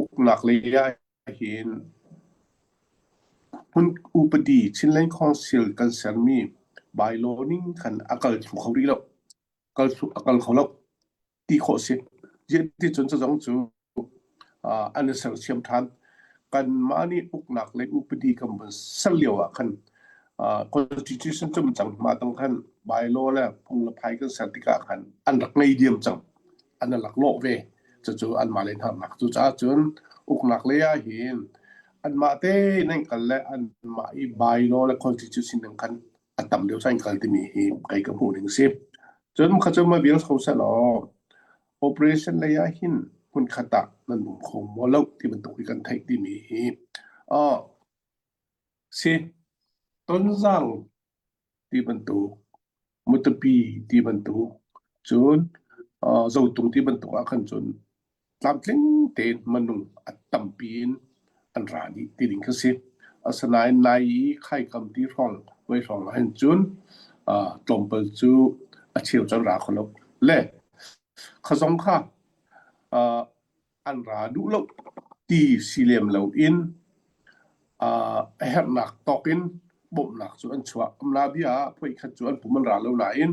uknak lei ah hin hmun upadi Chinland Council kan sermi bylaw ning khan a kal thlu kho rih lo. Kal thlu a kal kho lo ti khawh si. Ti cun cu zong cu an i sersiam ṭhan. Kanmah nih uknak le upadi kan vun ser lio ah khan constitution cu cang hma tang khan bylaw le phung le phai kan ser tikah khan an rak ngei diam cang. An rak lawh ve. Cucu anmah le hnarnak. Cucaah cun uknak lei ah hin anmah te nan kal le anmah i bylaw le constitution ning khan a tam deuh in kal timi hi kei ka hmuh ning si. Cun kha cu ma vial kho seh law Operation lei ah hin hmunkhat ah nan um kho maw lo ti bantuk hi kan theih timi hi uh, si Tonzang ti bantuk Matupi ti bantuk cun uh, Zotung ti bantuk ah khan cun tlamtling tein minung a tampi in an ra dih ti ding kha si. Asinain nai i khaikam ti hrawng voi hrawng ah hin cun uh, tlawmpal cu a cheu cu an ra kho lo. Le kha zong kha uh, an ra duh lo ti si lem loin uh, a herhnak tawk in bawmhnak cu an chuah. Amla bia ah phuai khat cu an pum an ra lo nain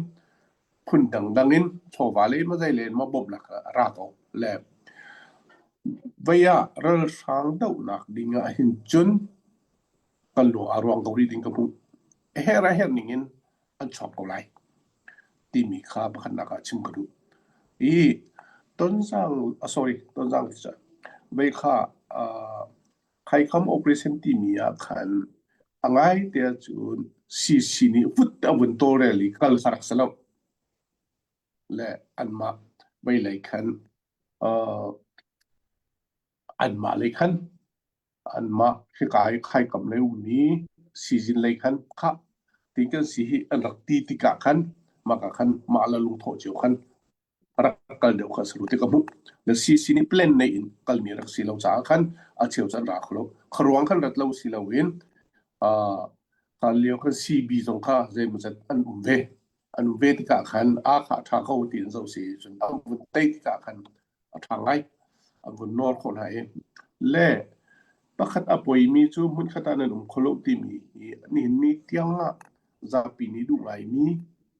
phun dangdang in chawva le mazei len ma bawmhnak a ra ko. Le vei ah ralhrang dohnak ding ah hin cun kan lung aa ruang ko rih ding ka hmuh. A herh a herh ning in an chuak ko lai timi kha pakhatnak ah chim ka duh. I Tonzang, uh, sorry, Tonzang ti cun vei kha uh, Khaikham operation timi ah khan a ngai te ahcun CC nih vut a vun tawlrel i kal kha rak si lo. Le anmah vei lei khan uh, anmah lei khan anmah hika i khaikam lei ummi sizin lei khan khah ti kan si hi an rak ti tikah khan mah ka khan mah le lungthawh cio khan rak kal deuh kha saru ti ka hmuh. Le CC nih plan nei in kalmi rak si lo caah khan a cheu cu an ra kho lo. Kharuang khan rat lo si loin uh, Kha lio khan CB zong kha zeimawzat an um ve. An um ve tikah khan aa kha a ṭha ko ti an zoh si cun an vun tei tikah khan a ṭha ngai. An vun nawl khawh hna i le pakhat a poimi cu hmunkhat ah nan um kho lo timi hi nihin ni tiang ah zapi nih duh ngaimi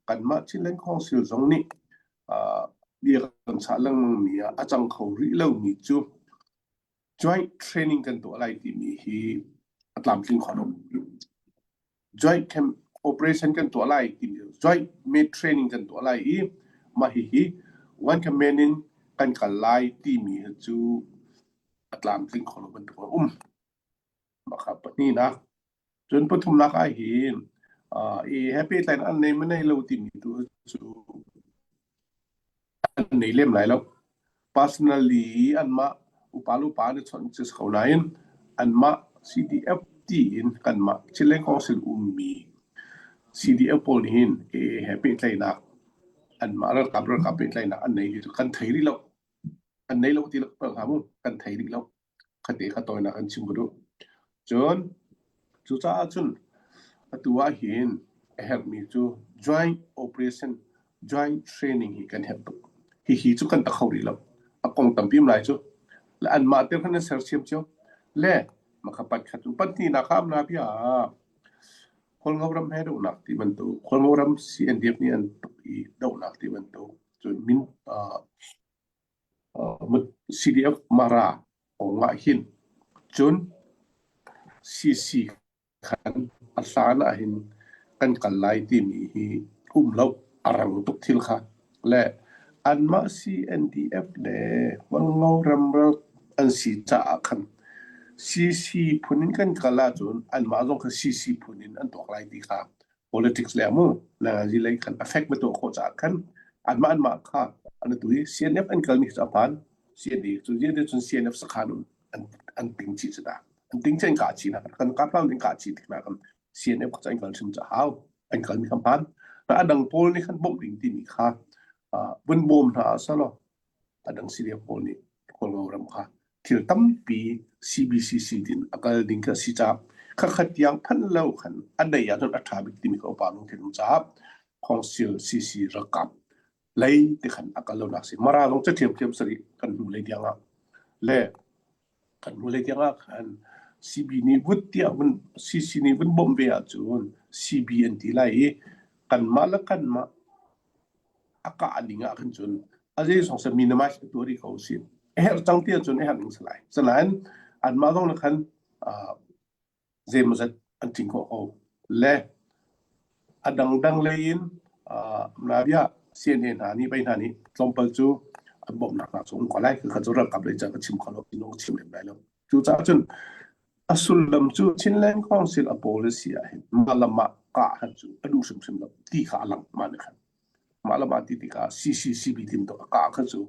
kanmah Chinland Council zong nih uh, bia kan chah lengmangmi ah a cang kho rih lomi cu joint training kan tuah lai timi hi a tlamtling kho lo. Joint camp operation kan tuah lai timi joint mate training kan tuah lai i mah hihi one command in kan kal lai timi hi cu a tlamtling kho lo bantuk a um. Mah kha pahnihnak. Cun pathumnak ah hin uh, i he pehtlai an nei ma nei lo timi tu cu an nei lem lai lo. Personally anmah upa le upa an i chawnh cu si ko nain anmah CDF tiin kanmah Chinland Council ummi CDF pawl nih hin AA he pehtlaihnak anmah ralkap ralkap pehtlaihnak an nei ti cu kan thei rih lo. An nei lo ti lo hnga mu kan thei rih lo. Khate kha tawinak an chim ka duh. Cun cucaah cun atu ah hin a herhmi cu joint operation, joint training hi kan herh tuk. Hihi cu kan ta kho rih lo. A kong tampi um lai cu. Le anmah te khan an sersiam cio. Le makha pat khat cu pahnihnak ah amna bia Khualngo ram he dohnak ti bantuk, Khualngo ram CNDF nih an tuk i dohnak ti bantuk, cun min uh, CDF Mara kong ah hin cun CC khan a hlan ah hin kan kal lai timi hi um lo a rang tuk thil kha le anmah CNDF le Hualngo ramral an si caah khan CC phun in kan kal ahcun anmah zong kha CC phun in an tuak lai ti kha politics le mu nangazi lei khan affect ma tuah khawh caah khan anmah anmah kha an tu hi CNF an kalmi cu a hmaan CNA cu ziah cun CNF sakhan an an ting chih cu ta an ting chi an kah chih na kan kap lam in kah chih tik na kan CNF kha an kal hrim ca hau an kalmi kha hmaan na adang pawl nih khan bawmh ding timi kha vun bawm hna salo adang CDF pawl nih Kawlro ram kha thil tampi CBCC tin a kal ding kha si caah khakhat tiang phanh lo khan a dei ahcun a ṭha bik timi ka upa lungthin um caah Council CC ralkap lei ti khan a kal lonak si. Mara zong ca ṭhiamṭhiam sari kan hnu lei tiang ah le kan hnu lei tiang ah khan CB nih vut tiah vun CC nih vun bawmh ve ahcun CB an ti lai i kanmah le kanmah a kah ning ah khan cun a zeizong sa minimize a tuah rih ko si. A herh cang ti ahcun a herh ning si lai. Sinain anmah zong nih khan zeimawzat an ṭing khawh ko. Le a dangdang lei in Nabia CNA hna nih bei hna nih tlawmpal cu an bawmhnak hna cu um ko lai. Kha cu ralkap lei ca ka chim kho lo, ka chim lem lai lo. Cucaah cun a sullam cu Chinland Council a policy ah hin mah le mah kah han cu a duh hrimhrim lo ti kha a lang mah nih khan. Mah le mah ti tikah CCCB tim to a kah kha cu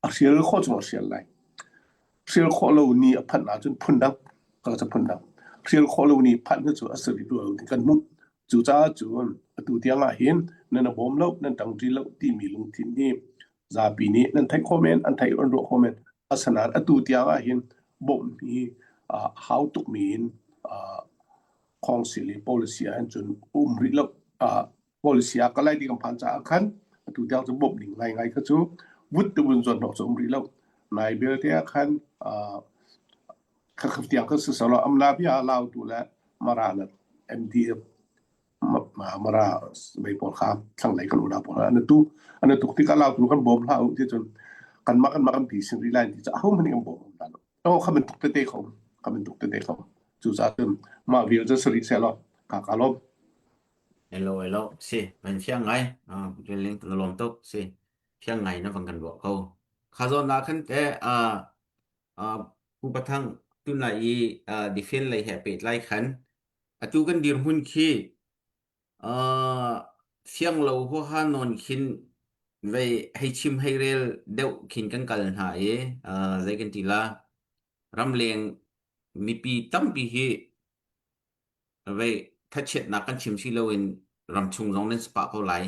a hrial khawh chung a hrial lai. Hrial khawh lo ni a phanh ahcun phundang ka ca phundang. Hrial khawh lo ni phanh cu a si rih lo ti kan hmuh. Cucaah cun atu tiang ah hin nan a bawm lo, nan ṭangṭi lo timi lungthin hi zapi nih nan theih khawh men, an theih an ruah khawh men. Asinain atu tiang ah hin bawmh hi a hau tukmi in khawngsil i policy ah hin cun um rih lo. Policy ah kalai ti kan phan caah khan atu tiang cu bawmh ding ngaingai kha cu vut tu vun zuan hnawh cu um rih lo. Nai belte ah khan khakhat tiang kha si solo amla bia Lautu le Mara le MDF Mara mei pawl kha thlanglei kan unau pawl an tu an tuk tikah Lautu kan bawm hlah u ti cun kanmah kanmah kan pi sin rih lai ti cu ahohmanh nih kan bawm hna lo. Oh kha bantuk tete kho kha bantuk tete kho cucaah cun mah vial cu si rih seh law ka ka lawm. Hello hello si man fiang ngai ah ling na lawm tuk si fiang ngai na vang kan ruah ko kha zawn na khan te a Pu Pathang tunlai i defend lei he pehtlai khan atu kan dirhmun khi fiang lo huaha nawn khin vei hei chim hei rel deuh khin kan kal hna i zei kan ti la ramleng mipi tampi hi vei thachiatnak kan chim si loin ramchung zong nan si pah ko lai.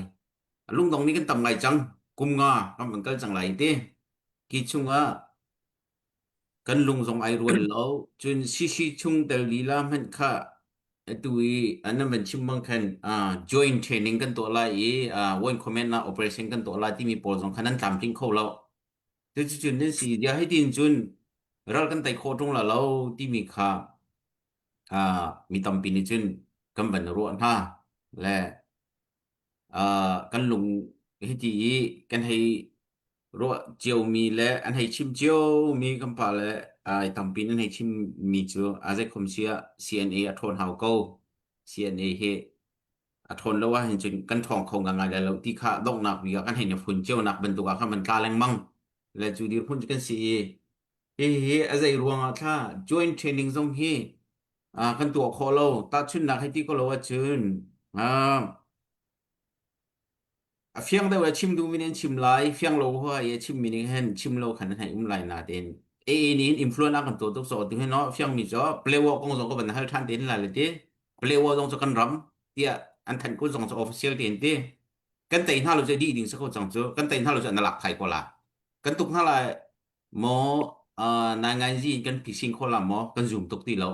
Lungdong nih kan tam ngai cang. Kum nga ram kan kal cang lai ti. Ki chungah kan lung zong ai rual lo. Cun CC chung tel lila hmanh kha atu i nan van chim bang khan joint training kan tuah lai i one command ah operation kan tuah lai timi pawl zong kha nan tlamtling kho lo. Cuticun nan si dia hei tin cun ral kan tei khawh ṭung la lo timi kha mi tampi nih cun kan van ruah hna le kan lung hiti i kan hei ruah ciomi le an hei chim ciomi kan pa le ai tampi nan hei chimmi cu a zeikhom si ah CNA a ṭhawn hau ko. CNA hi a ṭhawn lo ahhin cun kan ṭhawng kho ngangai lai lo ti kha donghnak bik ah kan hei na phun cionak bantuk ah khan van tla lengmang le cu dirhmun cu kan si i hihi a zei ruangah thla joint training zong hi kan tuah khawh lo tahchunhnak hei ti ko lo ahcun A fiang deuh a chim duhmi nih an chim lai, fiang lo hua i a chimmi nih hin chim lo khan an hei um lai nain AA nih hin influence a kan tuah tuk so tu hin no fiangmi cu Palewa kong zong ka van hal ṭhan te hin lai le ti Palewa zong cu kan ram tiah an thanh ko zong cu official te in ti kan tei hna lo cu dih ding si ko cang cu kan tei hna lo cu an lak thai ko la kan tuk hna lai maw nai ngai zi in kan phising kho la maw kan zoom tuk ti lo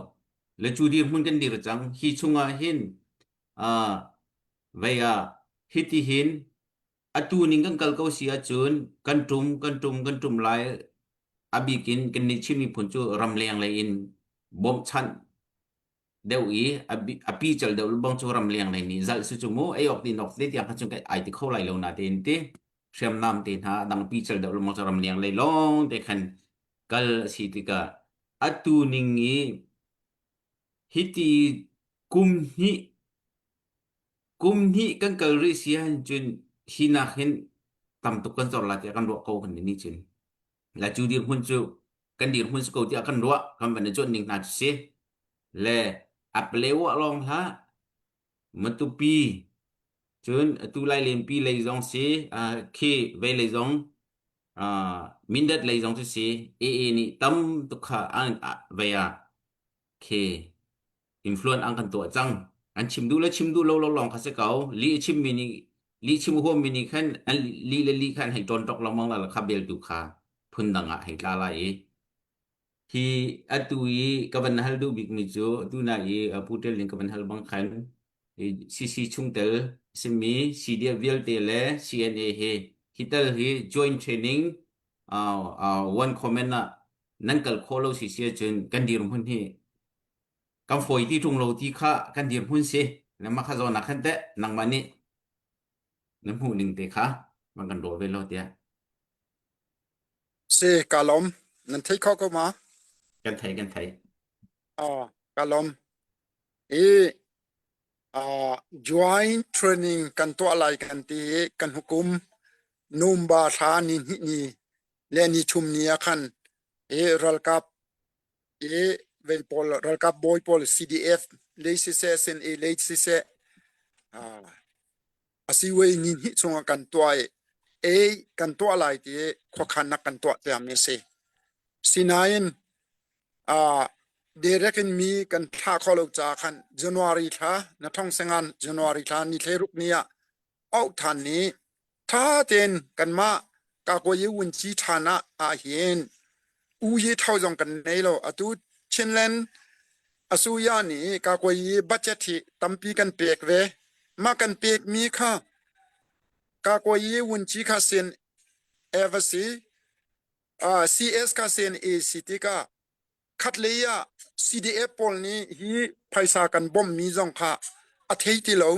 le cu dirhmun kan dir cang hi chungah hin Vei ah hitihin atu ning kan kal ko si ahcun kan ṭum kan ṭum kan ṭum lai. A bik in kannih Chin miphun cu ramleng lei in bawmhchanh deuh i a pical deuh bang cu ramleng lei nih zalh si cu mu ei awk din awk te tiang kha cun ai ti kho lai lo natein ti hriamnam te hna dang pical deuh lengmang cu ramleng lei lawng te khan kal a si tikah atu ning i Hiti kum hnih kum hnih kan kal rih si ahcun hi nak hin tam tuk kan zor lai tiah kan ruah ko kan nih cun. La cu dirhmun cu kan dirhmun si ko tiah kan ruah kan van i cuanh ning hna cu si. Le a palewa lawng hlah Matupi cun atu Lailenpi lei zong si khi vei lei zong Mindat lei zong cu si AA nih tam tuk kha vei ah khi influence an kan tuah cang. An chim duh le chim duh lo lo lawng kha si ko. Lih a chimmi nih lih chim huammi nih khan an lih le lih kha an hei ṭawn ṭok lengmang la kha bel tu kha phundang ah hei tla lai i hi atu i ka van hal duh bikmi cu atu na i Pu Ṭial ning ka van hal bang khan CC chungtel simi CDF vialte le CNA he hi tal hi joint training uh, uh, one comment ah nan kal khawh lo si si ahcun kan dirhmun hi kan fawi ti ṭung lo ti kha kan dirhmun si le mah kha zawn ah khan teh nangmah nih na hmuh ning te kha van kan rawl ve lo tiah Si ka lawm nan thei kho ko ma kan thei kan thei ah ka lawm i uh, joint training kan tuah lai kan ti i kan hukum numba thla ni hnih ni le ni thum ni ah khan i ralkap i vei pawl ralkap bawi pawl CDF lei siseh SNA lei siseh uh, asiwei ni hnih chungah kan tuah i ei kan tuah lai ti khuakhannak kan tuah tiami a si. Sinain uh, direct in mi kan thlah kho lo caah khan January thla na thong sengan January thla ni thleiruk ni ah auh than ni tha tein kanmah Kakuayi Wunci ṭhan ah ahhin U Ye Tho zong kan nei lo. Atu Chinland asuya nih Kakuayi budget hi tampi kan pek ve. Mah kan pekmi kha Kakuayi Wunci kha sin si, CS kha sin A si tikah khatlei ah CDF pawl nih hi phaisa kan bawmhmi zong kha a thei ti lo.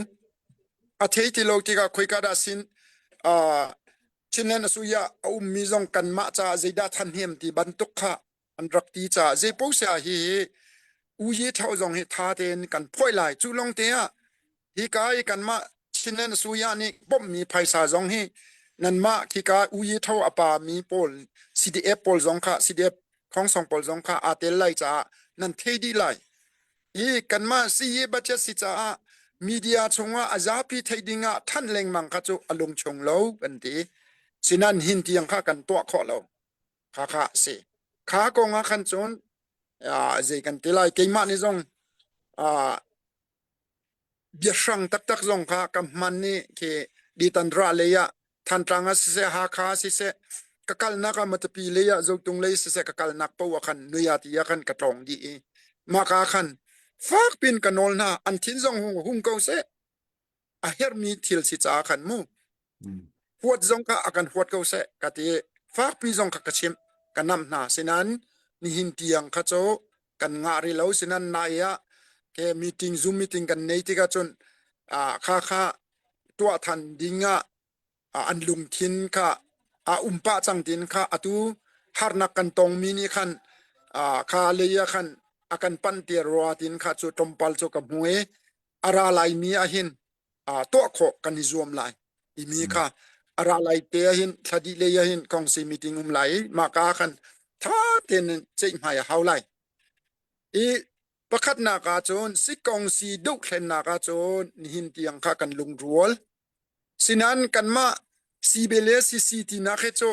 A thei ti lo tikah khoika dah sin uh, Chinland asuya a ummi zong kanmah caah zeidah thanhnem ti bantuk kha an rak ti caah zeiposia hi U Ye Thau zong hi tha tein kan phoih lai. Cu lawng te ah hika i kanmah Chinland Suya nih bawmhmi phaisa zong hi nanmah khika U Ye Tho a pa mi pawl CDF pawl zong kha CDF khongsong pawl zong kha aa tel lai caah nan thei dih lai. Hi kanmah CE budget si caah media chungah a zapi theih ding ah thanh lengmang kha cu a lung chung lo kan ti. Sinan hin tiang kha kan tuah khawh lo. Kha kha a si. Kha kong ah khan cun zei kan ti lai keimah nih zong biahrang taktak zong kha ka hman i khi Ditanra lei ah Thantlang ah siseh Hakha ah siseh ka kalnak ah Matupi lei ah Zotung lei siseh ka kalnak paoh ah khan Nuyati ah khan ka tlawng dih i mah ka khan. Fak pin ka nawl hna an thin zong hung hung ko seh. A herhmi thil si caah khan mu. Huat zong kha a kan huat ko seh ka ti. Fakpi zong kha ka chimh ka namh hna. Sinain nihin tiang kha cu kan ngah rih lo. Sinain nai ah ke meeting Zoom meeting kan nei tikah cun kha kha tuah than ding ah an lungthin kha a um pah cang tin kha atu harnak kan tongmi nih khan kha lei ah khan a kan panh te rua tin kha cu tlawmpal cu ka hmu i a ra laimi ah hin tuah khawh kan i zuam lai timi kha a ra lai te ah hin thla dih lei ah hin kongsi meeting um lai i mah ka khan tha tein ceihmai a hau lai i pakhatnak ah cun sikongsi dohthlennak ah cun nihin tiang kha kan lungrual Sinain kanmah CB le CC tinak hi cu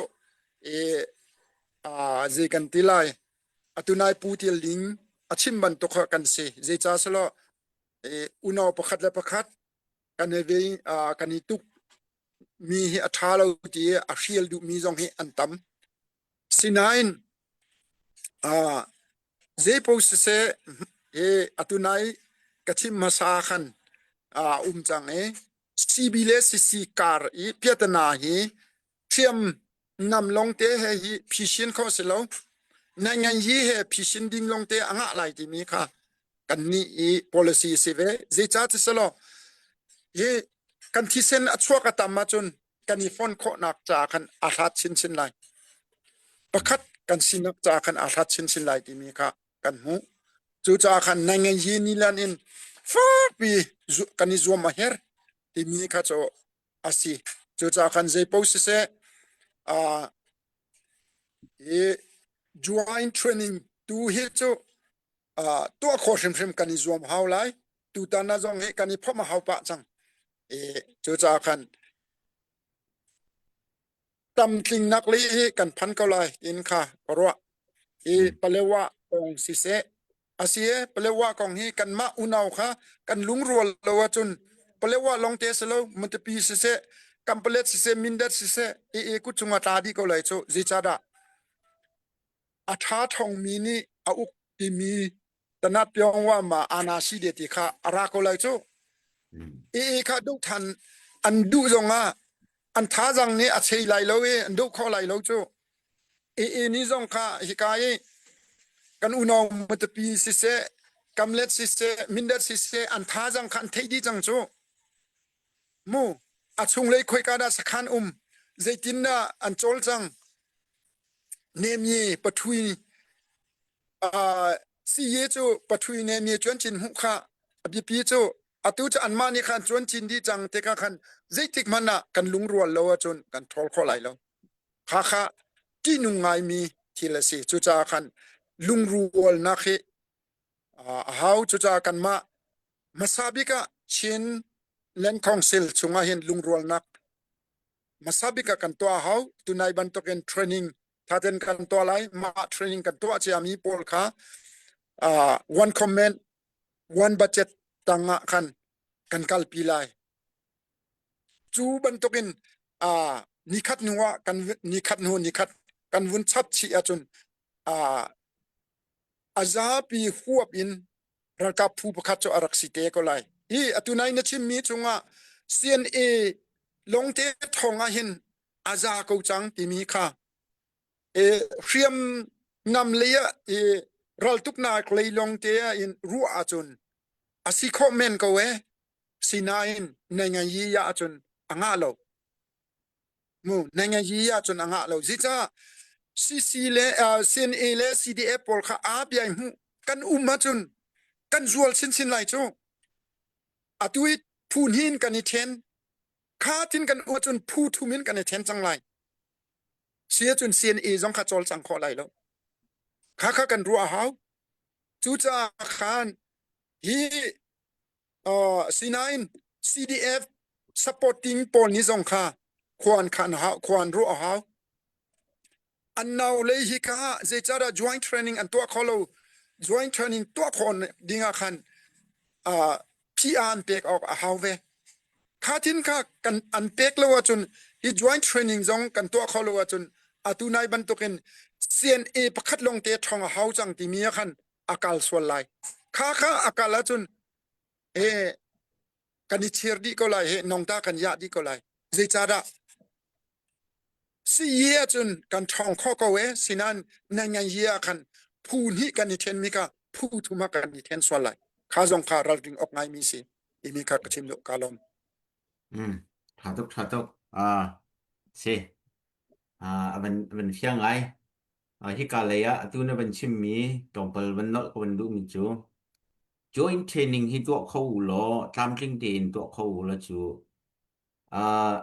zei kan ti lai atu nai Pu Tial Ling a chim bantuk kha kan si. Zeicah selaw unau pakhat le pakhat kan i ve kan i tuk mi hi a ṭha lo ti i a hrial duhmi zong hi an tam. Sinain zeipaoh siseh hi atu nai ka chim hmasa khan a um cang i CB le CC kar i piatana hi ṭhiam nam lawngte he hi phisin kho si lo. Naingan hi he phisin ding lawngte a ngah lai timi kha kannih i policy si ve. Zeicah ti selaw hi kan thisen a chuak a tam ahcun kan i fon khawhnak ca khan aa hlat chinchin lai. Pakhat kan sinak ca khan aa hlat chinchin lai timi kha kan hmuh. Cucaah khan naingan hi nilan in fakpi kan i zuam a herh timi kha cu a si. Cucaah khan zeipaoh siseh uh, hi joint training tu hi cu uh, tuah khawh hrimhrim kan i zuam hau lai. Tutan ah zong hi kan i phomh a hau pah cang. I cucaah khan tamtlingnak lei hi kan phan ko lai tiin kha ka ruah. Hi Palewa kong siseh asi e Palewa kong hi kanmah unau kha kan lungrual lo ahcun Palewa lawng te si lo Matupi siseh Kampalet siseh Mindat siseh i i kut cungah tla dih ko lai cu zeicahdah a ṭha ṭhawngmi nih a uk timi tanat pyong wa ma ana si de ti kha a ra ko lai cu. I i kha duh than an duh zong ah an thazang nih a chei lai lo i an duh kho lai lo cu. I i ni zong kha hika i kan unau Matupi siseh Kamlet siseh Mindat siseh an thazang kha an theih dih cang cu. Mu a chunglei khoika dah sakhan um zeitin dah an cawl cang nemye pathui siye cu pathui nemye cuan cin hmuh kha a biapi cu atu cu anmah nih khan cuan cin dih cang tikah khan zeitik hmanh ah kan lungrual lo ahcun kan ṭhawl khawh lai lo. Kha kha ṭihnung ngaimi thil a si. Cucaah khan lungrualnak hi a hau. Cucaah kanmah hmasa bik ah Chin Land Council chungah hin lungrualnak hmasa bik ah kan tuah a hau. Tunai bantukin training thaten kan tuah lai. Mah training kan tuah ciami pawl kha uh, one comment, one budget tangah khan kan kalpi lai. Cu bantukin uh, nikhat hnu ah kan nikhat hnu nikhat kan vun chap chih ahcun uh, a zapi huap in ralkap phu pakhat cu a rak si te ko lai. Hi atu nai na chimmi chungah CNA longte thong ah hin a za ko cang timi kha e hriam nam lei ah e raltuknak lei longte ah in ruah ahcun a si khawh men ko e sinain nai ngai yi ah cun a ngah lo mu nai ngai yi ah cun a ngah lo zica CC le uh, CNA le CDF pawl kha aa biai hmu kan um ahcun kan zual chinchin lai cu atu i phu hnin kan i then kha tin kan um ahcun phu thum in kan i then cang lai si ahcun CNA zong kha cawlcang khawh lai lo kha kha kan ruah a hau cucaah khan hi uh, sinain CDF supporting pawl nih zong kha khua an khan hau khua an ruah a hau an nau lei hi kha zeicahdah joint training an tuah kho lo joint training tuah khawh ding ah khan uh, PR an pek awk a hau ve kha thin kha kan an pek lo ahcun hi joint training zong kan tuah kho lo ahcun atu nai bantukin CNA pakhat lawng te ṭhong a hau cang timi ah khan a kal sual lai. Kha kha a kal ahcun e kan i chir dih ko lai he nongta kan yah dih ko lai. Zeicahdah si ahcun kan ṭhawng kho ko e sinan nan ngan yi ah khan phu hnih kan i ṭhen mi kha phu thum ah kan i ṭhen sual lai. Kha zong kha ralring awk ngaimi si. Timi kha ka chim duh ka lawm. Mm. Ṭha tuk, ṭha tuk. Ah, si. Ah, a van, a van fiang ngai. Ah, hika lei ah atu na van chimmi tlawmpal van nolh ka van duhmi cu joint training hi tuah kho u law tlamtling tein tuah kho u law cu ah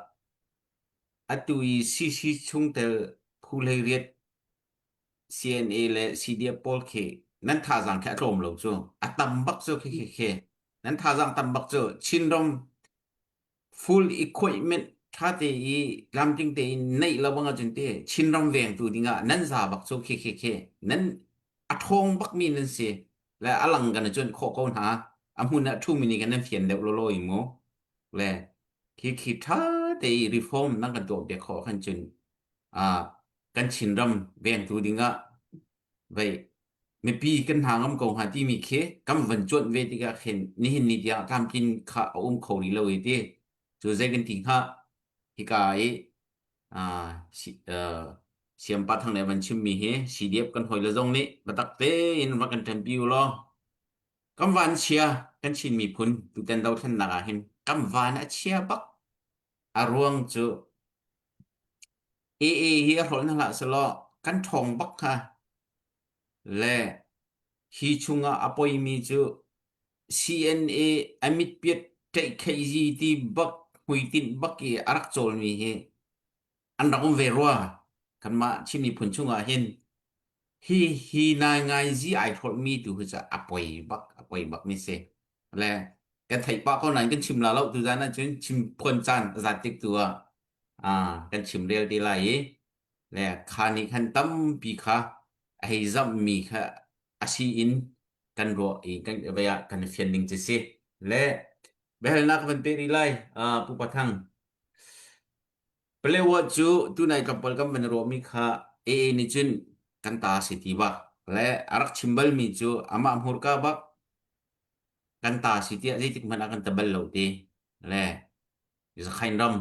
atu i CC chungtel phu hleiriat CNA le CDF pawl khi nan thazaang khi a tlawm lo cu a tam bak cu khi khi khi nan thazaang tam bak cu Chinram full equipment ṭha te i tlamtling tein neih lo bang ahcun te Chinram vengtu dingah nan za bak cu khi khi khi nan a ṭhawng bakmi nan si le a lang kan i cuanh khawh ko hna a hmun ah ṭhumi nih kan nan fian deuh lawlaw i mu le khi khi ṭha te i reform nan kan tuah piak khawh khan cun ah kan Chinram vengtu dingah vei mipi kan hna ngam ko hnga timi khi kan van cuanh ve tikah khin nihin ni tiang tlamtlin kha a um kho rih lo i ti cu zei kan ti hnga hika i siampa thang le van chimmi hi CDF kan hawi le zong nih biatak tein va kan ṭanpi u law kan van chia kan Chin miphun tutan dothlennak ah hin kan van a chia bak a ruang cu AA hi a hrawl hna hlah selaw kan ṭhawng bak hnga. Le hi chungah a poimi cu CNA a mitpiat ṭaihkheizi ti bak hmuitinh bak i a rak cawlmi hi an rak um ve rua. Kanmah Chin miphun chungah hin hi hi naingaizi ai hrolhmi tu hi cu a poi bak a poi bak mi si. Le kan theih pah ko nain kan chim la lo tuzan ahcun chim phuan caan a zat tik tu ah ah kan chimrel te lai i le kha nih khan tampi kha a hei zamhmi kha a si in kan ruah i kan vei ah kan i fian ning cu si le biahalnak ka van pek rih lai uh, Pu Pathang Palewa cu tunai tlawmpal kan van ruahmi kha AA nih cun kan ta si ti bak le a rak chim balmi cu amah hmurka bak kan ta si tiah zeitik hmanh ah kan ta bal lo ti le Zakhain ram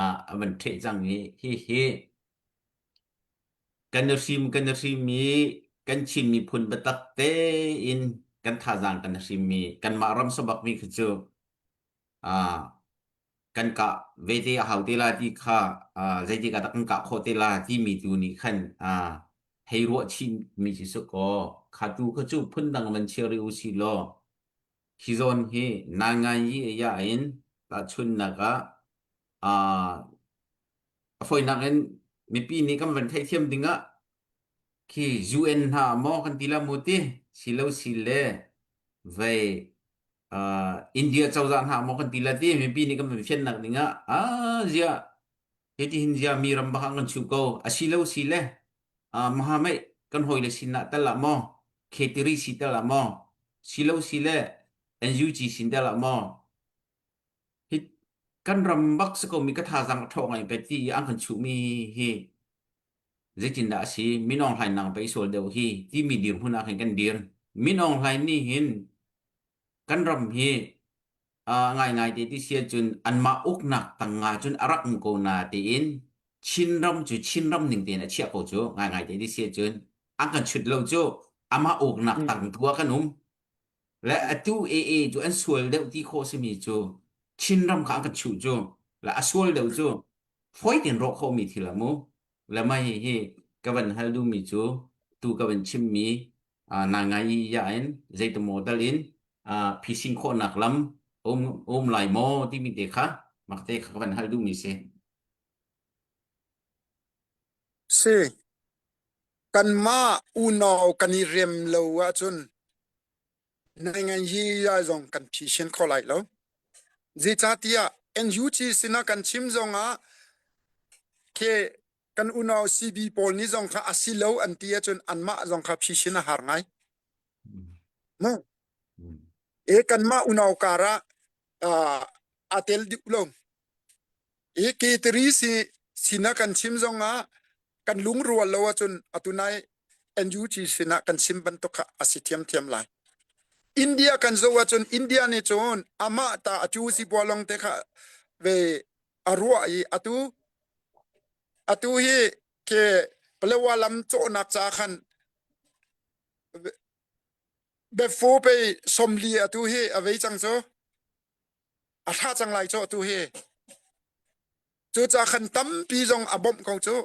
ah a van ṭheh cang i hihi kan i hrim kan i hrim i kan Chin miphun biatak tein kan thazaang kan i hrim i kanmah ram sabakmi khi cu ah kan kah ve te a hau te la ti kha ah zeitik ah dah kan kah khawh te la timi tu nih khan ah hei ruah chih mi si suk kaw kha tu kha cu phundang van chia rih u si law Hi zawn hi nainganyi ya in tahchunhnak ah aa a fawinak in mipi nih kan van theihthiam dingah khi UN hna maw kan ti la mu ti silo si le vei uh, India cozah hna maw kan ti la ti mipi nih kan van fiannak dingah ah zia hiti hin zia mi ram bak kan chuh ko asilo si le uh, mahamai kan hawi le sin ah tal ah maw Khetiri si tal ah maw silo si le NUG sin tal ah maw hi kan ram bak si ko mi ka thazang a ṭhawng ngai pe ti i an kan chuh mi hi zeitindah a si Min Aung Hlaing nang pei sual deuh hi timi dirhmun ah khin kan dir Min Aung Hlaing nih hin kan ram hi uh, ngaingai te ti sia cun anmah uknak tangah cun a rak um ko na tiin Chinram cu Chinram ning tein a chiah ko cu ngaingai te ti sia cun an kan chut lo cu amah uknak Mm. tang tu ah kan um le atu AA cu an sual deuh ti khawh simi cu Chinram kha an kan chuh cu le a sual deuh cu fawi tein rawh khawhmi thil a mu le mah hihi ka van hal duhmi cu tu ka van chimmi ngai ya in zeitimaw dal in phisin khawhnak lam um um lai maw timi te kha mak te kha ka van hal duhmi si. Si kanmah unau kan i rem lo ahcun ngai hi ya zong kan phisin kho lai lo. Zeicahtiah NUG sinah kan chim zongah ke kan unau CB pawl nih zong kha a si lo an ti ahcun anmah zong kha phisin a har ngai. Mu. E kanmah unau kar ah uh, a tel dih lo. E ke tiri si sinah kan chim zong ah kan lungrual lo ahcun atunai NUG sinah kan chim bantuk kha a si thiamthiam lai. India kan zoh ahcun India nih cun amah ta a cu sipuah lawng te kha ve a ruah i atu atu hi ke Palawa lam cawhnak ca khan Befo pei somli atu hi a vei cang cu a thla cang lai cu atu hi cucaah khan tampi zong a bawmh ko cu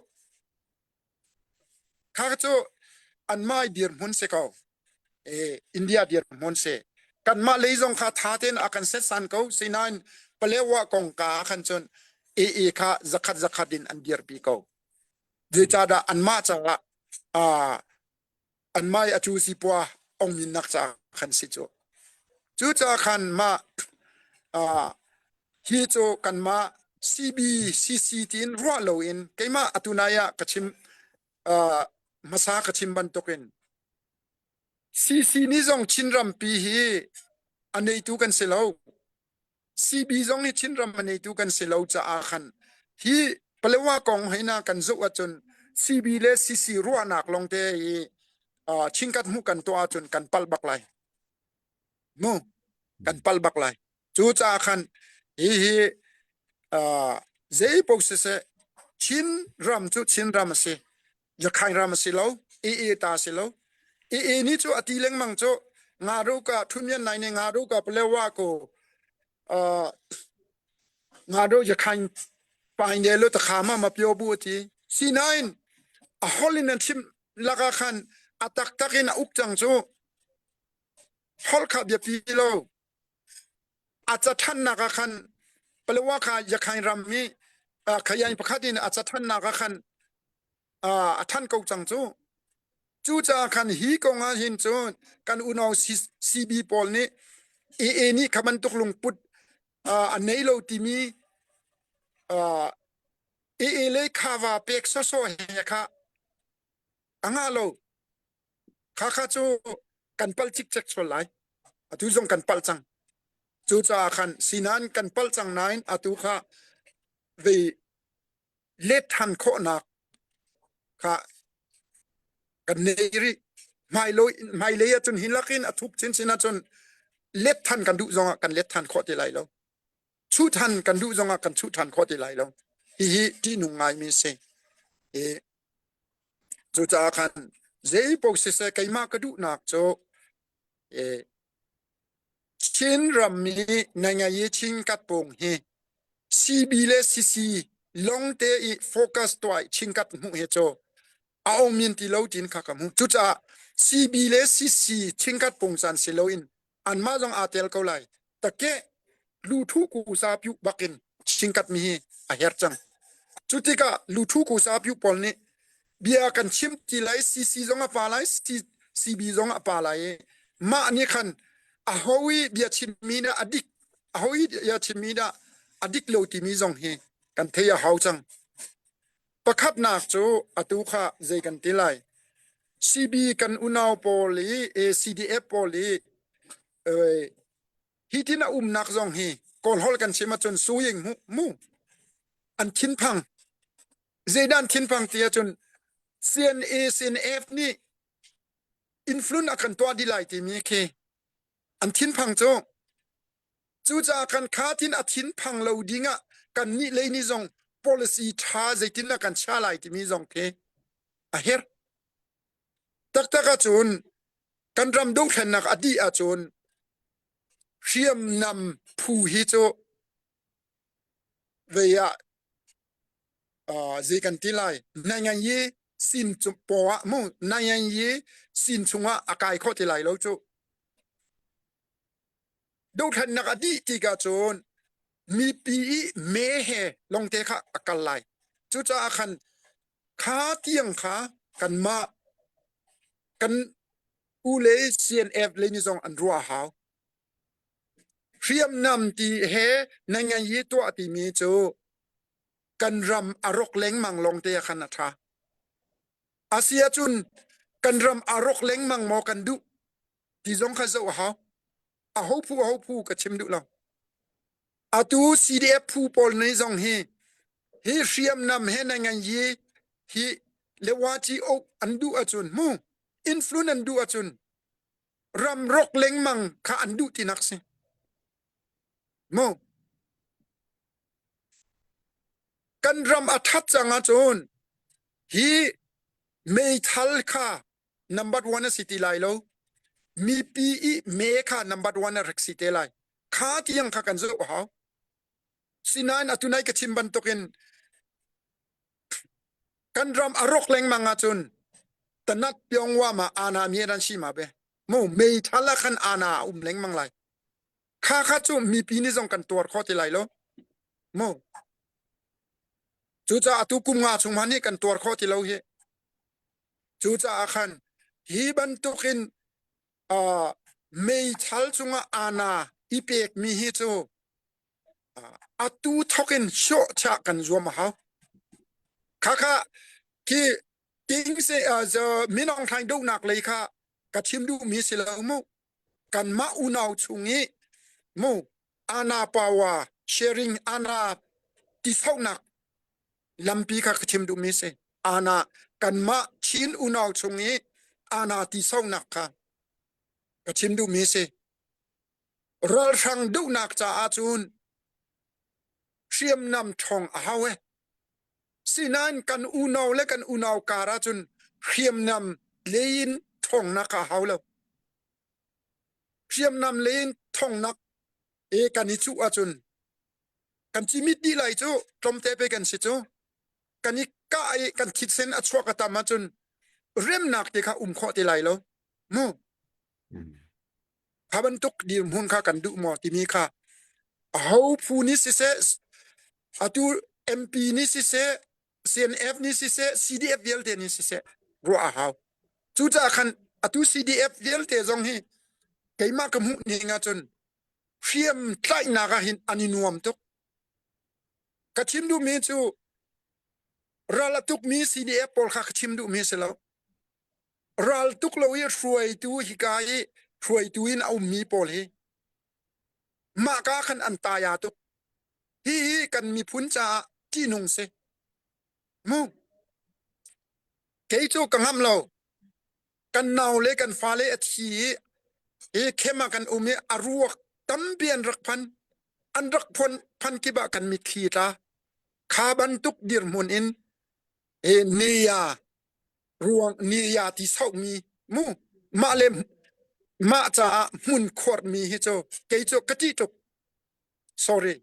Kha cu anmah i dirhmun si ko. E, India dirhmun si. Kanmah lei zong kha tha tein a kan setsan ko. Sinain Palewa kongka ah khan cun AA kha zakhat zakhat in an dirpi ko. Zeicahdah anmah caah uh, anmah i a cu sipua ong minnak caah khan si cu. Cucaah khan mah uh, hi cu kanmah CBCC tiin ruah loin keimah atu nai ah ka chim uh, hmasa ka chim bantukin CC nih zong Chinrampi hi a neitu kan si lo. CB zong hi Chinram a neitu kan si lo caah khan hi Palewa kong hei na kan zoh ahcun CB le CC ruahnak lawngte hi uh, chingkat hmuh kan tuah ahcun kan palh bak lai. Mu kan palh bak lai. Cucaah khan hihi uh, zei paoh siseh Chin ram cu Chin ram a si. Yakhain ram a si lo. AA ta a si lo. AA nih cu a ti lengmang cu nga ru ka thunmian nai ne nga ru ka palewa ko uh, nga ru yakhain pain de lo takha ma ma pyo bu ti. Sinain a hol in an chim laka khan a taktak in a uk cang cu holh kha biapi lo a cathannak ah khan Palawa kha Yakhain ram i khayain pakhat in a cathannak ah khan a than ko cang cu. Cucaah khan hi kong ah hin cun kan unau CB pawl nih AA nih kha bantuk lungput a nei lo timi AA le khava pek sawsawh he kha a ngah lo. Khakha cu kan palh cikcek sual lai. Atu zong kan palh cang. Cucaah khan sinan kan palh cang nain atu kha vei let than khawhnak kha kan nei rih. Hmailei ahcun hi lakin a thuk chinchin ahcun let than kan duh zongah kan let than khawh ti lai lo. Chuh than kan duh zongah kan chuh than khawh ti lai lo. Hihi ṭihnung ngaimi a si. I Cucaah khan zeipaoh siseh keimah ka duhnak cu eh, Chin ram i naingai i Chin katpung hi CB le CC longte i focus tuah i Chin kat hmuh hi cu a omin ti lo tin kha ka hmuh. Cucaah CB le CC Chin kat pung caan si loin anmah zong aa tel ko lai. Takeh luthu kusa piu bakin chingkat mi hi a her cang. Cu tikah luthu kusa piu pawl nih bia kan chim ti lai CC zong a pa lai CB zong a pa lai i mah nih khan a ho i bia chimmi dah a dik a ho i bia chimmi dah a dik lo timi zong hi kan thei a hau cang. Pakhatnak cu atu kha zei kan ti lai CB kan unau pawl i ACDF pawl i hi tin a umnak zong hi Kawlholh kan chim ahcun suying mu mu an thinphang zeidah an thinphang ti ahcun CNA CNF nih influence a kan tuah dih lai timi khi an thinphang cu Cucaah kan kha tin a thinphang lo dingah kannih lei nih zong policy ṭha zeitindah kan chia lai timi zong khi a herh. Taktak ahcun kan ram dothlennak a dih ahcun hriamnam phu hi cu vei ah uh, zei kan ti lai nai yi sin paw ah mu nai yi sin chungah a kai kho ti lai lo cu Dothlennak a dih tikah cun mipi i me he longte kha a kal lai. Cucaah khan kha tiang kha kanmah kan u le CNF le nih zong an ruah a hau. Hriamnam ti he nan ngan yi tuah timi cu kan ram a rawk lengmang longte ah khan a ṭha. Asi ahcun kan ram a rawk lengmang maw kan duh ti zong kha zoh a hau. A ho phu a ho phu ka chim duh lo. Atu CDF phu pawl nih zong hi hi hriamnam he na ngan yi hi lewaci ok an duh ahcun mu influence an duh ahcun. Ram rok lengmang kha an duh tinak si. Mu. Kan ram a that cang ahcun hi meithal kha number one a si ti lai lo. Mipi i me kha number one a rak si te lai. Kha tiang kha kan zoh a hau. Sinain atu nai ka chim bantukin kan ram a rawk lengmang ahcun tanat pyongwa ma ana mi an si ma be mu meithal ah khan ana a um lengmang lai kha kha cu mipi nih zong kan tuar kho ti lai lo mu cucaah atu kum nga chung hmanh nih kan tuar kho ti lo hi cucaah khan hi bantukin uh, meithal cungah ana i pekmi hi cu atu thokin hrawhchah kan zuam a hau. Khakha khi ting se minong thlaing dohnak lei kha ka chim duhmi si lo mu. Kanmah unau chung i mu ana power sharing ana tisaunak lampi kha ka chim duhmi si. Ana kanmah Chin unau chung i ana tisaunak kha ka chim duhmi si. Ralhrang duhnak caah cun hriamnam ṭhawng a hau e. Sinain kan unau le kan unau kar ahcun hriamnam lei in ṭhawngnak a hau lo. Hriamnam lei in ṭhawngnak e kan i cuh ahcun kan cimit dih lai cu tlawmte pe kan si cu. Kan i kah i kan thisen a chuak a tam ahcun remnak te kha um khawh ti lai lo. Mu. Kha bantuk dirhmun kha kan duh maw timi kha aho phu nih siseh atu MP nih siseh CNF nih siseh CDF vialte nih siseh ruah a hau. Cucaah khan atu CDF vialte zong hi keimah ka hmuh ning ahcun hriam tlaihnak ah hin an i nuam tuk. Ka chim duhmi cu ral a tukmi CDF pawl kha ka chim duhmi si lo. Ral tuk lo i hruaitu hika i hruaitu in a ummi pawl hi mahka khan an taya tuk. Hihi kan miphun caah ṭihnung si. Mu. Kei cu ka ngamh lo. Kan nau le kan fale a thi i hi khem ah kan um i a ruak tampi an rak phan. An rak phon phan kip ah kan mitthli tla. Kha bantuk dirhmun in e nia ruang nia ti sauhmi mu mah le mah caah hmun khuarmi hi cu kei cu ka ṭih tuk. Sorry.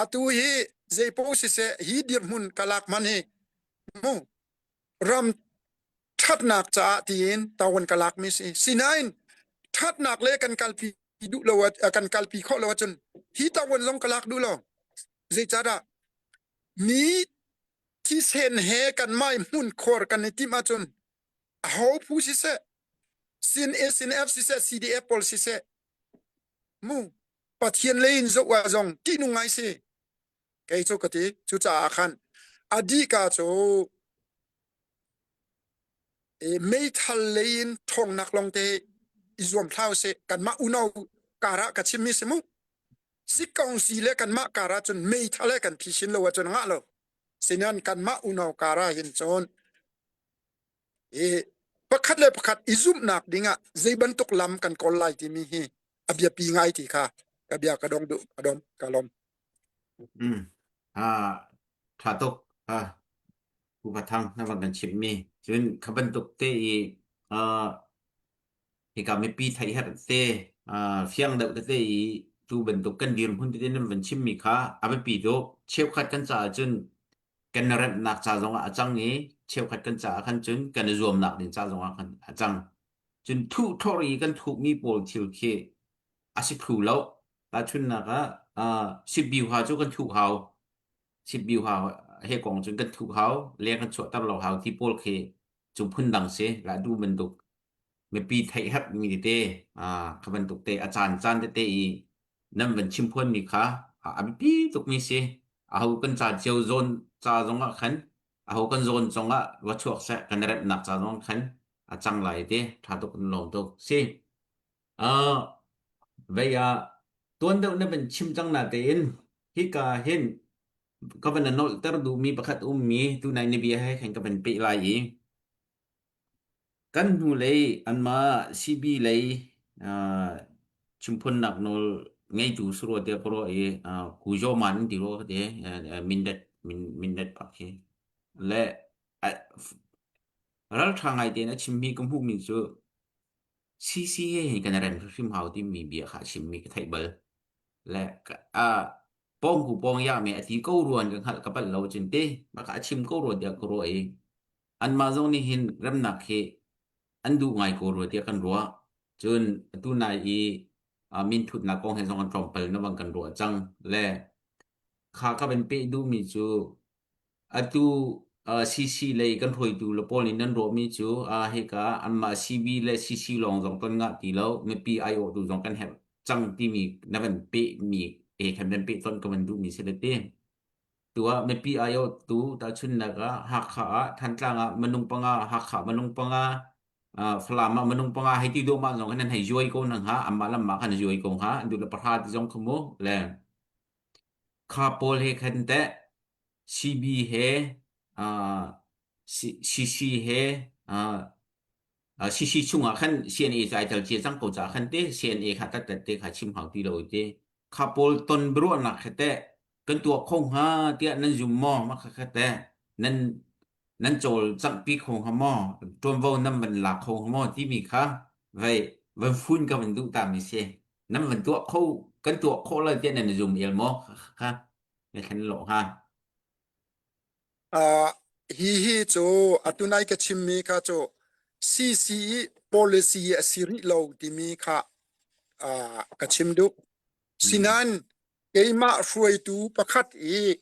Atu hi zeipaoh siseh hi dirhmun ka lak man hi mu ram ṭhatnak caah tiin tawan ka lakmi si. Sinain ṭhatnak le kan kalpi duh lo kan kalpi khawh lo ahcun hi tawan zong ka lak duh lo. Zeicahdah mi thisen he kanmah i hmunkhuar kan i timh ahcun aho phu siseh sin A sin F siseh CDF pawl siseh mu Pathian lei in zoh ah zong ṭihnung ngai si kei cu ka ti cucaah khan a dihka cu e meithal lei in ṭhawngnak lawng te i zuam thlau seh kanmah unau karah ka chimmi si mu Sikongsi le kanmah kar ahcun meithal he kan phisin lo ahcun ngah lo. Sinan kanmah unau kar ah hin cun i pakhat le pakhat i zumhnak dingah zei bantuk lam kan kawl lai timi hi a biapi ngai ti kha ka bia ka dong duh ka dom ka lom. Mm. Ah, tha tuk. Ah, Pu Pathang na van kan chimhmi. Cun kha bantuk te i ah hika mipi theih herh te fiang deuh tete i tu bantuk kan dirhmun tete nan van chimmi kha a biapi tuk. Cheukhat kan caah cun kan remhnak ca zongah a cang i cheukhat kan caah khan cun kan i zuamnak ding ca zongah khan a cang. Cun thuh thlor i kan thuhmi pawl thil khi a si thlu lo. Tahchunhnak ah sitbiu ha cu kan thuh hau. Sitbiu ha he kong cun kan thuh hau, leng kan chuahter lo hau ti pawl khi cu phundang si. La du bantuk mipi theih herhmi tete kha bantuk te a caan caan tete i nan van chimphuanmi kha a biapi tukmi si. Aho kan ca cio zawn ca zongah khan aho kan zawn zongah va chuak seh kan remhnak ca zong khan a cang lai te tha tuk in lawm tuk si. Uh, vei ah tuan deuh na van chim cang na tein hika hin ka van nolhter duhmi pakhat ummi tunai ni bia he khan ka van peh lai i. Kan hnulei anmah CB lei uh, chimphunnak nawl ngeitu surua tiah ka ruah i uh, Ku Zaw Man an ti rua ka ti uh, Mindat min Mindat pak khi le uh, ralṭha ngai tein a chimmi ka hmuhmi cu CC he hin kan rem hrimhrim hau timi bia kha a chimmi ka theih bal le uh, pawng ku pawng ya me a ti ko ruan ka hngalh ka palh lo cun te maka a chim ko rua tiah ka ruah i anmah zong nih hin remnak hi an duh ngai ko rua tiah kan ruah. Cun atu nai i minthutnak kong he zong an tlawmpal na bang kan ruah cang. Le kha ka van peh duhmi cu atu CC lei kan hruaitu le pawl nih nan ruahmi cu hika anmah CB le CC lawng zong ton ngah ti lo mipi aiawhtu zong kan herh cang timi na van pehmi he khan van peh ton ka van duhmi si le ti. Tuah mipi aiawhtu tahchunhnak ah Hakha ah Thantlang ah minung panga, Hakha minung panga, uh, Falam ah minung panga hei ti duahmah zong hin an hei zuai ko nang ha amah lamah khan zuai ko ha an duh le pahra ti zong kha mu le kha pawl he khan teh CB he uh, CC he uh, CC chungah khan CNA cu ai tel cia cang ko caah khan te CNA kha tattat te kha chim hau ti lo te kha pawl ton biaruahnak he teh kan tuah kho hnga tiah nan zum maw mah kha kha teh nan nan cawlcanghpi kho hnga maw ṭuanvo nan van lak kho hnga maw timi kha vei van fun ka van duh ta mi si nan van tuah kho kan tuah khawh lai tiah nan zum el maw kha na thlen lawh hnga Uh, hi hi cu atunai ka chimmi kha cu CCE policy a si rih lo timi kha uh, ka chim duh. Sinain keimah hruaitu pakhat i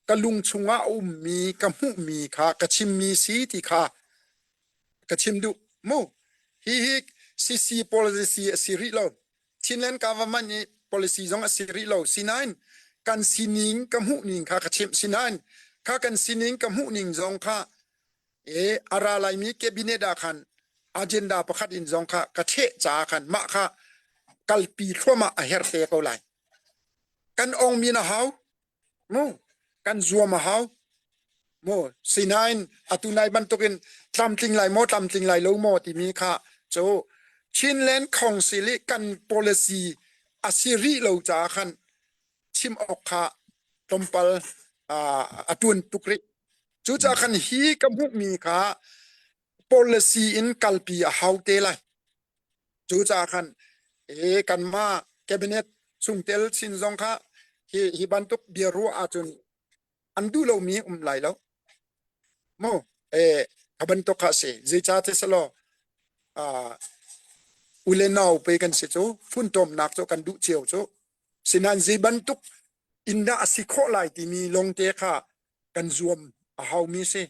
ka lung chungah a ummi ka hmuhmi kha ka chimmi si ti kha ka chim duh. Mu hi hi CC policy a si rih lo. Chinland government i policy zong a si rih lo. Sinain kan sining ka hmuhning kha ka chimh. Sinain kha kan sining ka hmuhning zong kha e a ra laimi cabinet ah khan agenda pakhat in zong kha ka theh caah khan mah kha kalpi thluahmah a herh te ko lai. Kan ong min a hau. Mu kan zuam a hau. Mu sinain atu nai bantukin tlamtling lai maw tlamtling lai lo maw timi kha cu Chinland Council i kan policy a si rih lo caah khan chim awk kha tlawmpal a tuan tuk rih. Cucaah khan hi ka hmuhmi kha policy in kalpi a hau te lai. Cucaah khan e kanmah cabinet chungtel chin zong kha hi hi bantuk bia ruah ahcun an duh lomi um lai lo. Mu e kha bantuk kha si. Zeicah ti selaw uh, u le nau pe kan si cu funtomnak cu kan duh cio cu. Sinain zei bantuk in dah a si khawh lai timi longte kha kan zuam a haumi si.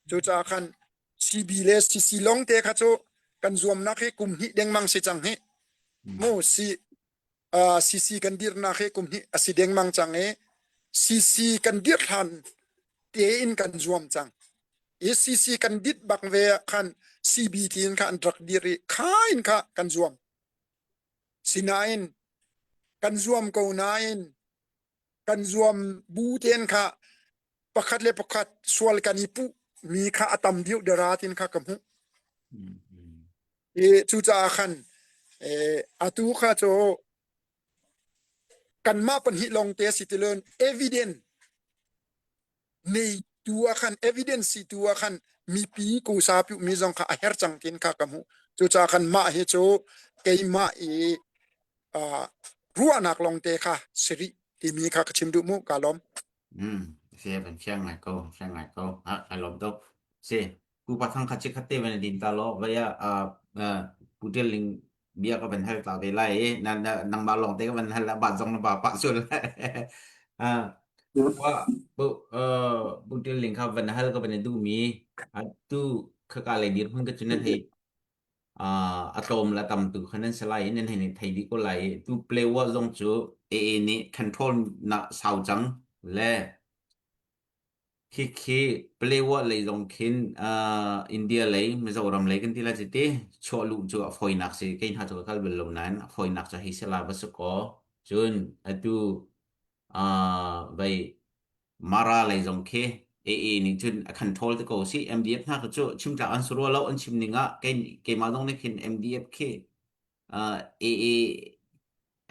Cucaah khan CB le CC lawng te kha cu kan zuamnak hi kum hnih dengmang si cang hi. Mu si uh, CC kan dirnak hi kum hnih a si dengmang cang i CC kan dir hlan tein kan zuam cang. I CC kan dit bak ve ah khan CB tiin kha an rak dir i kha in kha kan zuam. Sinain kan zuam ko nain kan zuam bu tein kha pakhat le pakhat sual kan i puh mi kha a tam deuh dara tin kha ka hmuh. I cucaah khan atu kha cu kanmah pahnih lawng te si ti loin evidence nei tu ah khan evidence si tu ah khan mipi kusa piu mi zong kha a her cang tin kha ka hmuh. Cucaah khan mah hi cu keimah i ruahnak lawng te kha si rih timi kha ka chim duh mu ka lawm. Mm, si van fiang ngai ko, fiang ngai ko. Ha, kai lawm tuk. Si, ku pa thang kha chikhat te van din ta lo, vai ah uh, pu tel ling bia ka van hal ta ve lai i na na nangmah lawng te ka van hal la ba zong na ba pa sul. Ah, wa bu uh pu tel ling kha van hal ka van du mi atu khaka le dir hun ka chun na thei a tlawm le a tam tu kha nan si lai i nan hei thei dih ko lai i tu Playwa zong cu AA nih control na sau cang le khikhi Playwa lei zong khin uh, India lei Mizoram lei kan ti lai ti chuah luh cu a fawinak si kei hna cu ka kal bal lo nain a fawinak cu hei si la va si kaw cun atu uh, vai Mara lei zong khi AA nih cun a control te ko si MDF hna kha cu chimtlak an si rua lo an chim ning ah kei keimah zong nih khin MDF khi uh, AA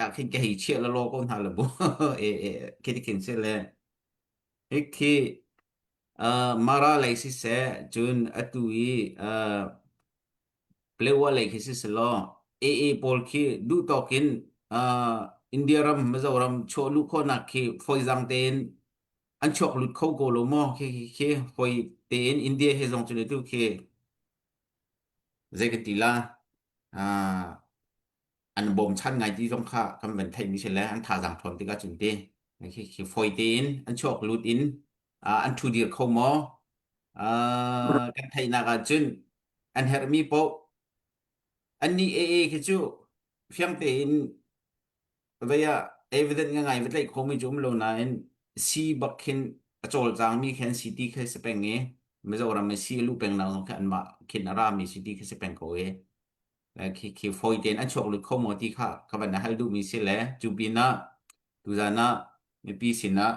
ah khin ka hei chiah la law ko hna le bu AA khi ti khin si le hi khi uh, Mara lei siseh cun atu i uh, Palewa lei khi si selaw AA pawl khi duh tawk in uh, India ram Mizoram chuah luh khawhnak khi fawizaang tein an chuak lut kho ko lo maw khi khi khi fawi tein India he zong cu tu khi zei kan ti la uh, an bawmchan ngai ti zong kha kan van theih mi si le an thazaang ṭhawn tikah cun ti khi khi fawi tein an chuak lut in uh, an ṭhu dir kho maw uh, kan theihnak ah cun an herhmi paoh annih AA khi cu fiang tein vei ah evidence nga ngai va tlaih khomi cu um lo nain si bak khin a cawlcangmi khi an si ti khi si peng i Mizoram i si a luh peng nak zong khi anmah khin a rami si ti khi si peng ko i khi khi fawi tein an chuak lut kho maw ti kha ka van hal duhmi si le cu pinah tuzan ah mipi sinah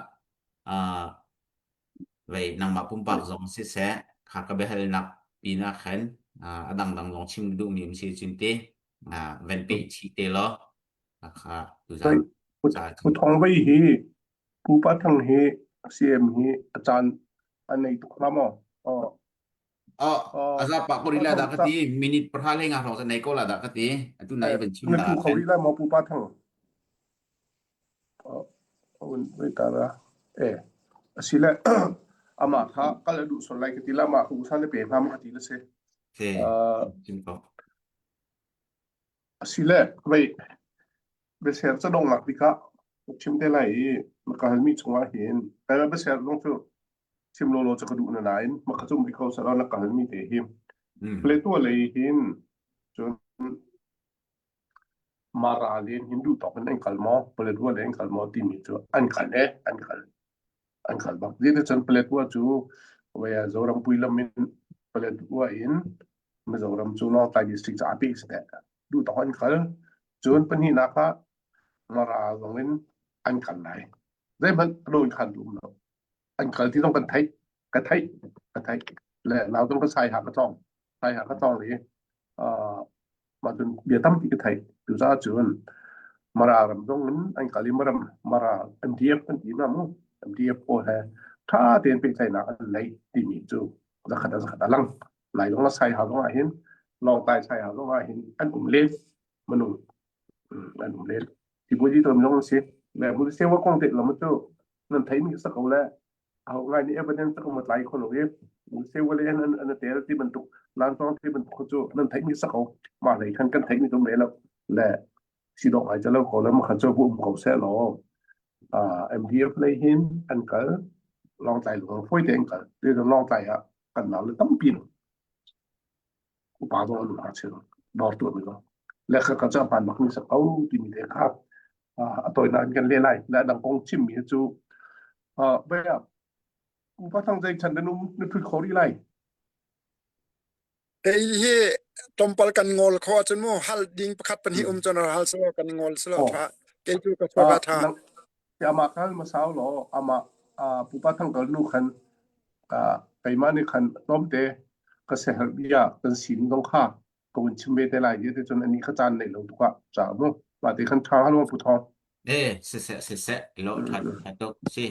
ah vei nangmah pumpak zong siseh kha ka biahalnak pinah khan a dangdang zong chim duhmi um si cun ti van peh chih te law kha tuzan ca Pu Thawng Vei hi Pu Pa Thang hi CM hi a caan a nei tuk hna maw? Oh. Oh, a za pa ko rila dah ka ti minute pahra le nga hrawng sa nei ko la dah ka ti atu na i van chim Na tu kho rih lai maw Pu Pa Thang? Eh, asile amah kha kal a duh sual lai ka ti la amah kha usa na pe hna ma ka ti la si. Se, chim ko. Asile, vei biaser ca donghnak bik ah ka chim te lai i na ka halmi chungah hin keimah biaser zong cu chim lawlaw cu ka duh na nain maka cum rih ko seh law na ka halmi te hi Plato lei hin cun Mara len hin duh tawk in an kal maw Paletwa lei an kal maw timi cu an kal e an kal an kal bak. Zeticun Paletwa cu vei Zoram pui lam in Paletwa in Mizoram cu Lawngtlai district ca pe si teh. Duh tawk an kal. Cun pahnihnak ah Mara zong in an kal lai. Zeihmanh rawn khan um lo. An kal ti zong kan theih. Ka theih. Ka theih. Le nau zong ka sai ha ka tlawng. Sai ha ka tlawng i uh, mah cun bia tampi ka theih. Cucaah cun Mara ram zong in an kal i Maram Mara MDF kan ti na mu. MDF pawl he ṭha tein pehtlaihnak an nei timi cu zakhat a zakhat a lang. Lai zong la sai ha zong ah hin Lawngtlai sai ha zong ah hin an um len minung an um len. Tibuji tom zong si. Le mu se wa kong te lam cu nan thei mi sa ko le aho ngai nih evidence ka tlai kho lo i se wale an an tel ti bantuk lan tong ti bantuk cu nan theih mi sa ko ma lei khan kan theih mi tu me lo le si dok ngai chalo ko le ma kha chu bu um ko se lo MDF lei hin an kal long tlai lo foi te an kal te long tlai ah kan nau le tampi lo upa zong an um chil dor tu mi lo le kha ka cha pan mak mi sa ko ti mi te kha a toinak in kan le lai le dang kong chim mi cu baya upa thang zei chan na um na thui kho rih lai Kei hi tlawmpal kan ngol kho ahcun mu hal ding pakhat pahnih um cun hal selaw kan ngol selaw tha kei cu ka chuak ah tha ama khal ma sau lo ama pupa thang kal nu khan keimah nih khan tlawmte ka siaherh bia kan sin zong kha ka vun chim ve te lai ti cun ani kha caan nei lo tuk ah ca mu mah te khan ṭha halo pu thawng Eh, siseh siseh lo ṭha ṭha tuk si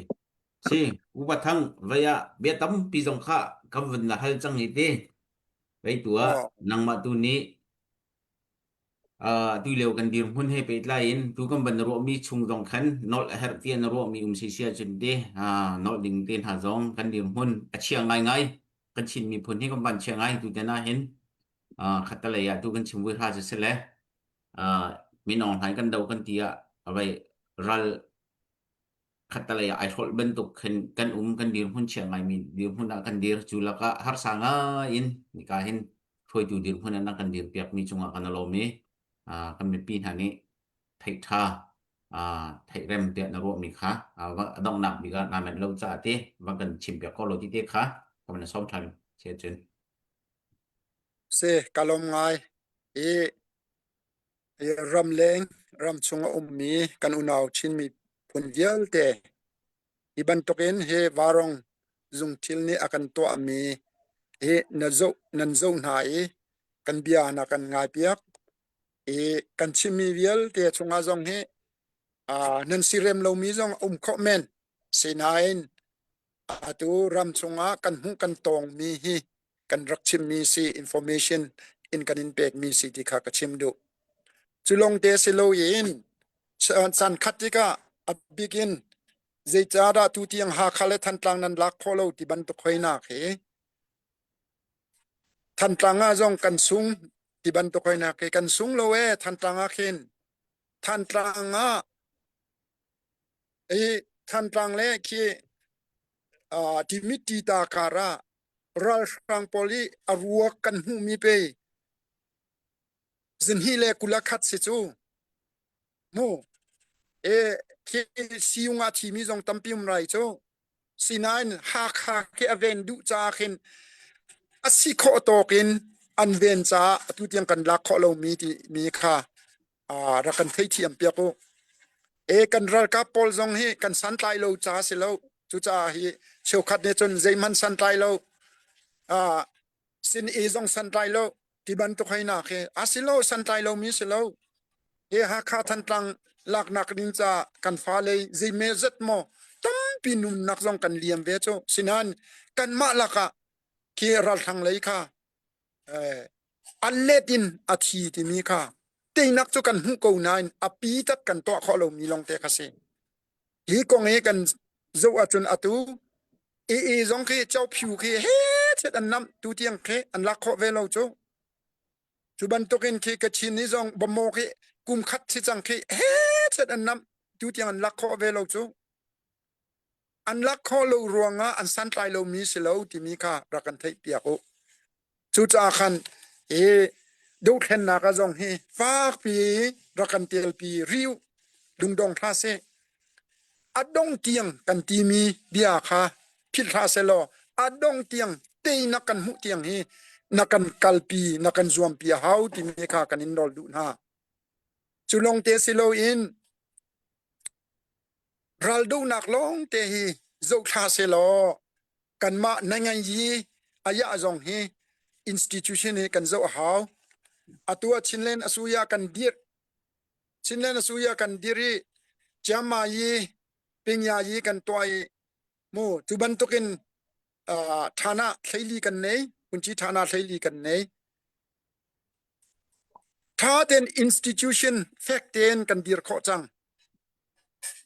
si upa thang vei ah bia tampi zong kha kan vun na hal cang hi ti vei tu ah nangmah tu nih Uh, tu lio kan dirhmun he pehtlai in tu kan van ruahmi chung zong khan nolh a herh tiah na ruahmi um si sia cun ti uh, nolh ding te hna zong kan dirhmun a chia ngaingai kan Chin miphun hi kan van chia ngai tu te na hin uh, khattalei ah tu kan chim vui hra cu si le uh, minong hlai kan do kan ti ah avai ral khattalei ah ai hrolh bantuk khin kan um kan dirhmun chia ngaimi dirhmun ah kan dir cu lakah harsa ngai in nika hin hruaitu dirhmun an kan dir piakmi cungah kan lawm i kan mipi hna nih theih ṭha theih rem tiah na ruahmi kha a donghnak bik ah naa manh lo caah ti van kan chim piak ko lo ti te kha ka van sawm ṭhan si cun Si ka lawm ngai i ramleng ramchung a ummi kan unau Chin miphun vialte hi bantukin hi varong. zungthil nih a kan tuahmi hi na zoh nan zoh hna i kan bia na kan ngaipiak i kan chimmi vialte chungah zong hi nan sirem lomi zong a um khawh men. Sinain atu ram chungah kan hmuh kan tawngmi hi kan rak chimmi si information in kan in pekmi si ti kha ka chim duh. Cu lawng te si loin caan khat tikah a bik in zeicahdah tu tiang Hakha le Thantlang nan lak khawh lo ti bantuk hoinak hi Thantlang ah zong kan sung ti bantuk hoinak hi kan sung lo ee Thantlang ah khin Thantlang ah i Thantlang le khi Timit Tita kar ah ralhrang pawl i a ruak kan hmuhmi pe zinhi le kula khat si cu mu e khi siung ah thimi zong tampi um rai cu sinain Hakha khi a ven duh caah khin a si khawh tawk in an ven caah atu tiang kan lak khawh lomi ti mi kha rak kan theithiam piak u. E kan ralkap pawl zong hi kan santlai lo ca si lo. Cucaah hi cheukhat nih cun zeihmanh santlai lo sin e zong santlai lo ti bantuk hei nak hi a si lo santlai lomi si lo. He Hakha Thantlang laknak ding ca kan fale zeime zat maw tampi nunnak zong kan liam ve cu. Sinain kanmah lakah khi ralhrang lei kha an let in a thi timi kha teinak cu kan hmuh ko nain a pi tat kan tuah khawh lomi lawngte kha si. Hi kong hi kan zoh ahcun atu AA zong khi Chophiu khi he chet an namh tu tiang khi an lak khawh ve lo cu. Cu bantukin khi Kachin ni zong Bamo khi kum khat si cang khi he chet an namh tu tiang an lak khawh ve lo cu. An lak khawh lo ruangah an santlai lomi si lo timi kha rak kan theih piak u. Cucaah khan hi dothlennak ah zong hi fakpi rak kan telpi riu lungdong hlah seh. A dong tiang kan timi bia kha philh hlah seh law a dong tiang teinak kan hmuh tiang hi na kan kalpi na kan zuampi a hau timi kha kan in nawl duh hna. Cu lawng te si loin Raldohnak lawngte hi zohthla sehlaw kanmah nanganyi ayah zong hi institution hi kan zoh a hau. Atu ah Chinland Asuya kan dirh. Chinland Asuya kan dirh i Chiangmai Pingyayi kan tuah i mu cu bantukin uh, thana thleili kan nei, kunci thana thleili kan nei. Tha tein institution fek tein kan dir khawh cang.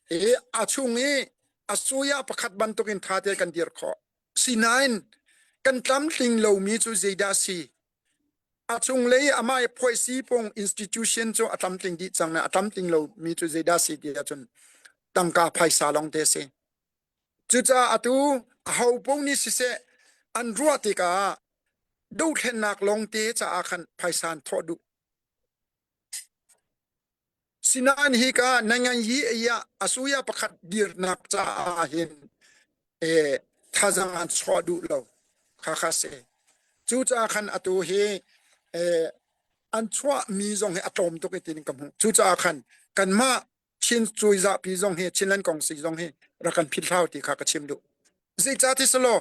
I a chung i a suya pakhat bantukin tha tein kan dir khawh. Sinain kan tlamtling lomi cu zeidah si? A chunglei amah i phuaisi pung institution cu a tlamtling dih cang na a tlamtling lomi cu zeidah si ti ahcun tangka phaisa lawng te si. Cucaah atu aho paoh nih siseh an ruah tikah dothlennak lawngte caah khan phaisa an thawh duh. Sinain hika nangan yi ah asuya pakhat dirnak caah hin eh, thazang an chuah duh lo. Kha kha si. Cucaah khan atu hi eh, an chuahmi zong hi a tlawm tuk i tin ka hmuh. Cucaah khan kanmah Chin cuizahpi zong hi Chinland kong si zong hi rak kan philh hlau ti kha ka chim duh. Zeicah ti selaw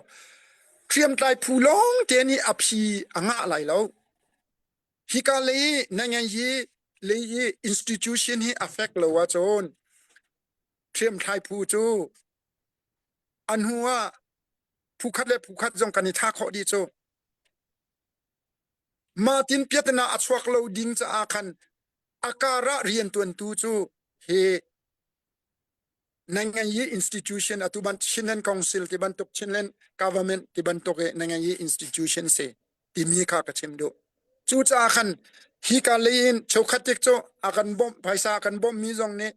hriamtlai phu lawng te nih a phi a ngah lai lo. Hika lei nangan yi lei i institution hi a fek lo ahcun hriamtlai phu cu an hnu ah phu khat le phu khat zong kan i tha khawh dih cu. Mahtin piatana a chuak lo ding caah khan a karah riantuantu cu hi nanganyi institution atu ban Chinland Council ti bantuk Chinland government ti bantuk i nanganyi institution si timi kha ka chim duh. Cucaah khan hi ka lei in cheukhat tik cu a kan bawmh phaisa a kan bawmhmi zong nih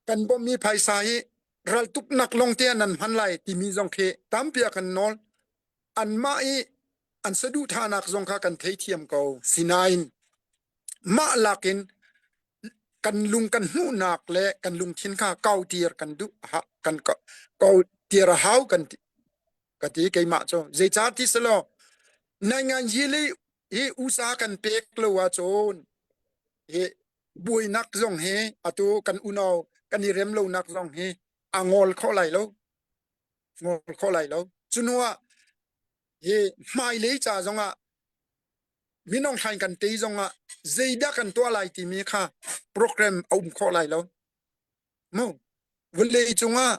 kan bawmhmi phaisa hi raltuknak lawng te ah nan hman lai timi zong khi tampi a kan nawl. Anmah i an saduhthahnak zong kha kan theithiam ko. Sinain mah lakin kan lung kan hmuhnak le kan lungthin kha kau tir kan duh kan kau tir a hau kan ti ka ti keimah cu zeicah ti selaw naingan yi le hi usa kan pek lo ahcun hi buainak zong hi atu kan unau kan i rem lonak zong hi a ngol khawh lai lo ngol khawh lai lo. Cunuah hi hmailei ca zongah minung hlain kan tei zongah zeidah kan tuah lai timi kha program a um khawh lai lo. Mu vawlei cungah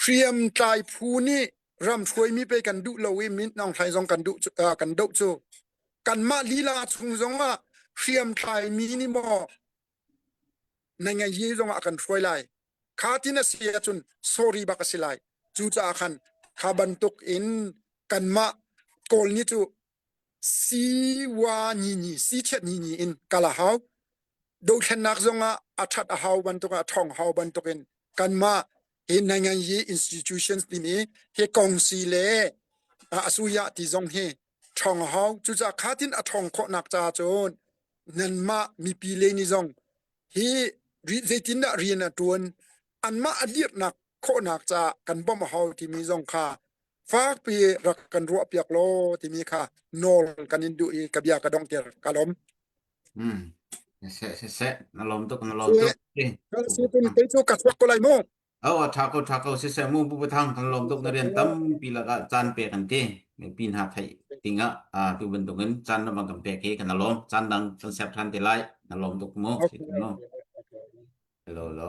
hriamtlai phu nih ram hruaimi pe kan duh lo i Min Aung Hlaing zong kan duh kan doh cu kanmah lila chung zongah hriamtlai mi nih maw na ngei zongah kan hruai lai kha tin a si ahcun sorry bak a si lai cucaah khan kha bantuk in kanmah kawl nih cu si wa ni ni si chet ni ni in kal a hau dothlennak zongah a that a hau bantuk a thong hau bantuk in kanmah hi nangan yi institutions timi hi kongsi le asuya ti zong hi thong a hau cucaah khatin a thong khawhnak ca cun nanmah mipi le ni zong hi zeitindah rian a tuan anmah a dirhnak khawhnak ca kan bawmh a hau timi zong kha fakpi rak kan ruah piak law timi kha nawl kan in duh i ka bia ka dong ter ka lom. Hmm. Seh seh seh na lom tuk na lom tuk. Kei cu ka chuak ko lai mu. Oh tha ko tha ko siseh mu bu thang kan lom tuk na rian tampi lakah caan pek an ti. Mipi hna theih tingah tu bantukin caan na bang kan pek hi kan lom. Caan dang kan sep than te lai. Na lom tuk mu. Okay. Hello lo.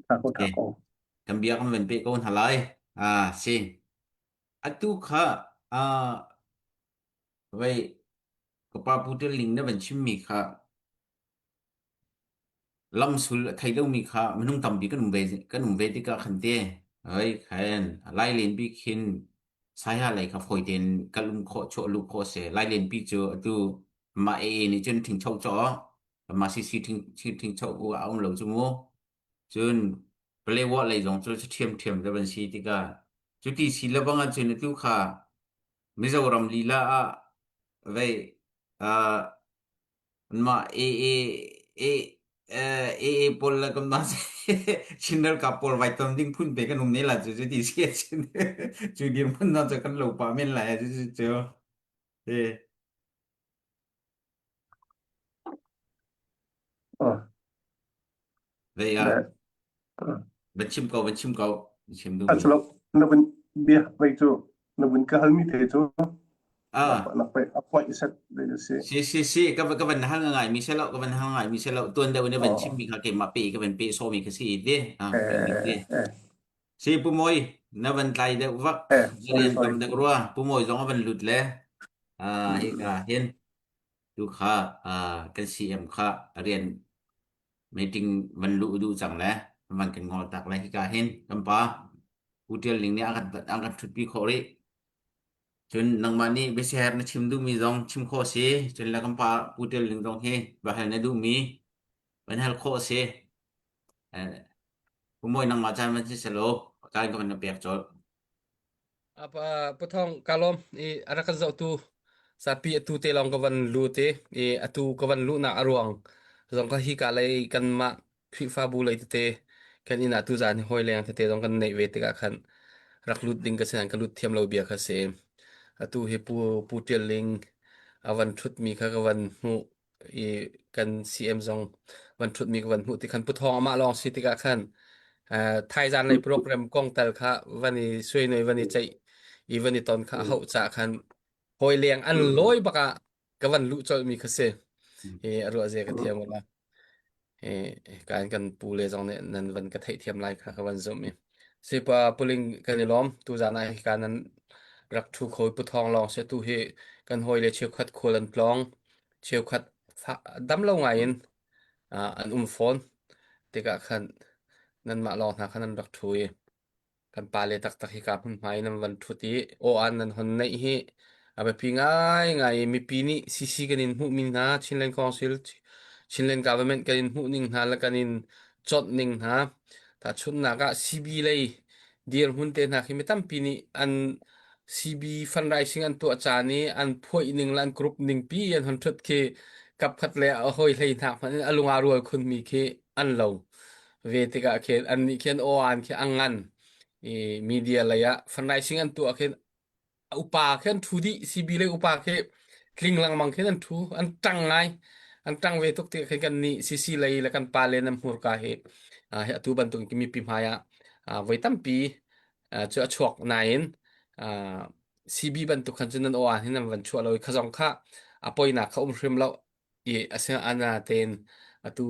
Tha ko tha ko. Kan bia kan van pe ko hna lai. Ah si. Atu kha ah vei ka pa Pu Ṭil Ling na van chimmi kha lamsul a thei lomi kha minung tampi kan um ve kan um ve tikah khan te hei khan Lailen bik hin Saiha lei kha fawi tein kal um khawh chuah luh khawh a si. Lailen pi cu atu mah AA nih cun ṭhingcho caw mah CC ṭhing ṭhingcho a um lo cu mu. Cun Palewa lei zong cu ṭhiamṭhiam te van si tikah cuti si le bang ahcun atu kha Mizoram lila ah vei uh, anmah AA A AA pawl le kanmah Chin ralkap pawl vai ton ding phun pe kan um ne la cu cuti si ahcun cu dirhmun na cu kan lo pah men lai cu cu cu. Eh. Oh. Vei ah van chim ko van chim ko chim duh A cu lo na vun bia vei cu na vun ka halmi te cu ah nak pe a point set ve na si. Si si si ka ka van hal ngai mi se lo ka van hal ngai mi se lo tuan deuh ne van chim mi kha keimah pe ka van pe so mi kha si te ah Eh eh si pu moi na van tlai deuh vak eh sorry rian sorry tam deuh rua pu moi zong a van lut le ah hi ka hin tu kha kan CM kha rian meeting van luh duh cang le van kan ngol tak le hika hin kan pa Pu Tial Ling nih a kan a kan ṭhutpi khawh rih. Cun nangmah nih biasiher na chim duhmi zong chim khawh si. Cun le kan pa Pu Tial Ling zong hi va hal na duhmi van hal khawh si. Pu Mawi nangmah caan van si selaw caan ka van na pek colh. Apa Puthong ka lawm i a rak kan zohtu zapi atu te lawng ka van lut i i atu ka van luhnak a ruang zong kha hi ka lei kanmah Khrihfabu lei tete kan inn ah tuzaan hi hawi leng tete zong kan neih ve tikah khan rak lut ding ka si nain ka lut thiam lo bia kha si. Atu hi Pu Pu Ṭial Ling a van ṭhutmi kha ka van hmuh i kan CM zong van ṭhutmi ka van hmuh ti khan Pu Thawng amah lawng si tikah khan uh, thaizan lei program kong tal kha van i suai van i ceih i van i ton kha a hauh cah khan hawi leng an lawi bak ah ka van luh colhmi kha si. Hi a ruah zia ka thiam la. Hi kan kan pu le zong nih nan van ka theihthiam lai kha ka van zumh i. Sipa puling kan i lawm tu zan ah hika nan rak ṭhu kho i pu thawng lawng si tu hi kan hawi le cheukhat khual an tlawng cheukhat dam lo ngai in an um fawn tikah khan nanmah lawng hna khan nan rak ṭhu i kan pale taktak hika hmunhma i nan van ṭhut i aw-an nan hon neih hi a biapi ngaingai i mipi nih CC kan in hmuhmi hna Chinland Council Chinland Government kan in hmuh ning hna le kan in chawnh ning hna tahchunhnak ah CB lei dirhmun te hna khi mi tampi nih an CB fundraising an tuah caan i an phuaih ning le an group ning pi an hon ṭhut khi kapkhat le a hawi hlei hna hmanh in a lung aa rual khunmi khi an lo ve tikah khin annih khi an aw-an khi a ngan i media lei ah fundraising an tuah khin upa khi an ṭhu dih CB lei upa khi tling lengmang khin an ṭhu an ṭang ngai an ṭang ve tuk tikah khin kan nih CC lei le kan pa le nan hmurka hi hi atu bantuk in mipi hmai ah voi tampi cu a chuak nain. Uh, CB bantuk khan cun nan aw hin nan van chuah lo i kha zong kha a poinak kha um hrim lo i asina tein atu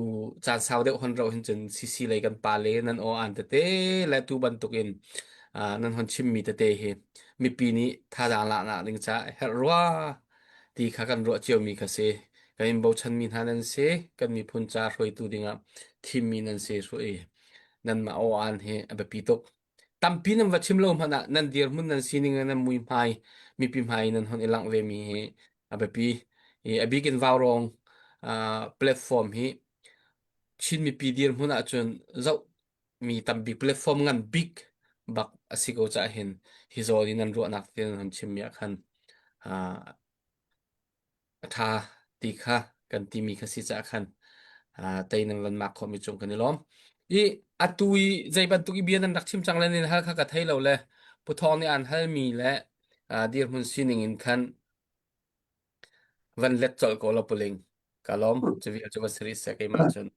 caan sau deuh hon ro hin cun CC lei kan pa le nan aw an tete le tu bantuk in uh, nan hon chimmi tete hi mipi nih thazaang laknak ding ca herh rua ti kha kan ruah ciomi kha si. Kan in bochanmi hna nan si, kan miphun ca hruaitu dingah thimmi nan si i nanmah aw-aan hi a biapi tuk. Tampi nan va chim lo hmanh ah nan dirhmun nan sining le nan muihmai mipi hmai nan hon i langh vemi hi a biapi. I a bik in Vaurawng uh, platform hi Chin mipi dirhmun ahcun zoh mi tampi platform ngan bik bak a si ko cah hin hi zawn in nan ruahnak te nan chimmi ah khan uh, a ṭha ti kha kan timi kha si cah khan uh, tei nan van mak khawhmi cung kan i lawm. I atu i zei bantuk i bia nan rak chim cang le nin hal kha ka thei lo le Pu Thawng nih aan halmi le uh, dirhmun sining in khan van let colh ko lo puling. Ka lawm. Cu vial cu va si rih seh keimah cun.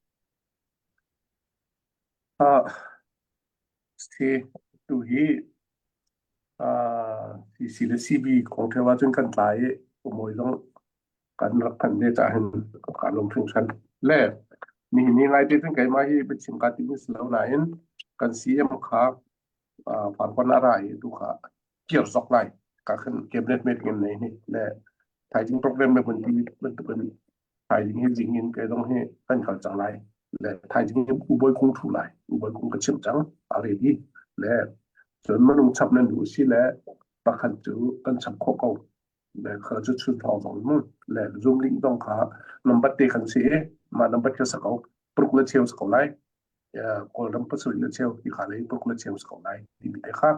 Uh, si tu hi uh, CC le CB kong ṭheo ahcun kan tlai i umawi zong kan rak phanh ve cah hin kaa lawm hringhran. Le nihin ni ngaite cun keimah hi biachim kaa tim si lo nain kan CM kha uh, Farkon a ra i tu kha kir zok lai ka khan cabinet meeting in nei ni le thaizing program le mun ti bantukin thaizing hi zing in ke zong hi kan kal cang lai le thaizing hi u bawi kung thu lai u bawi kung ka chimh cang a ready le cun minung chap nan duh si le pakhat cu kan chap khawh ko le kha cu chun thawng zong mu le zoom link zong kha number te kan si i mah number kha sa ko paruk le cheu sa ko lai Kawlram pasarih le cheu ti kha lei paruk le cheu sa ko lai timi te kha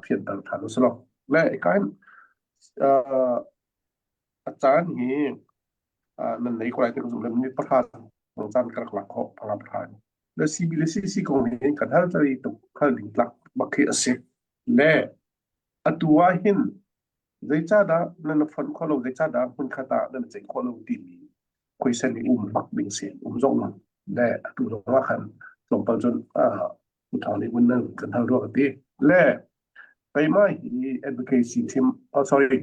phianter ṭhan u si lo le ikain a caan hi nan nei ko lai ti ka zumh le minute pahra caan ka rak lak khawh panga pahra le CB le CC kong hi kan hal tari tuk hal ding tlak bak khi a si le atu ah hin zeicahdah nan fonh khawh lo zeicahdah hmunkhat ah nan ceih khawh lo timi question hi um bak ding si um zong le atu zong ah khan tlawmpal cun U Thawng nih vun nan kan hal rua ka ti le keimah hi advocacy team oh sorry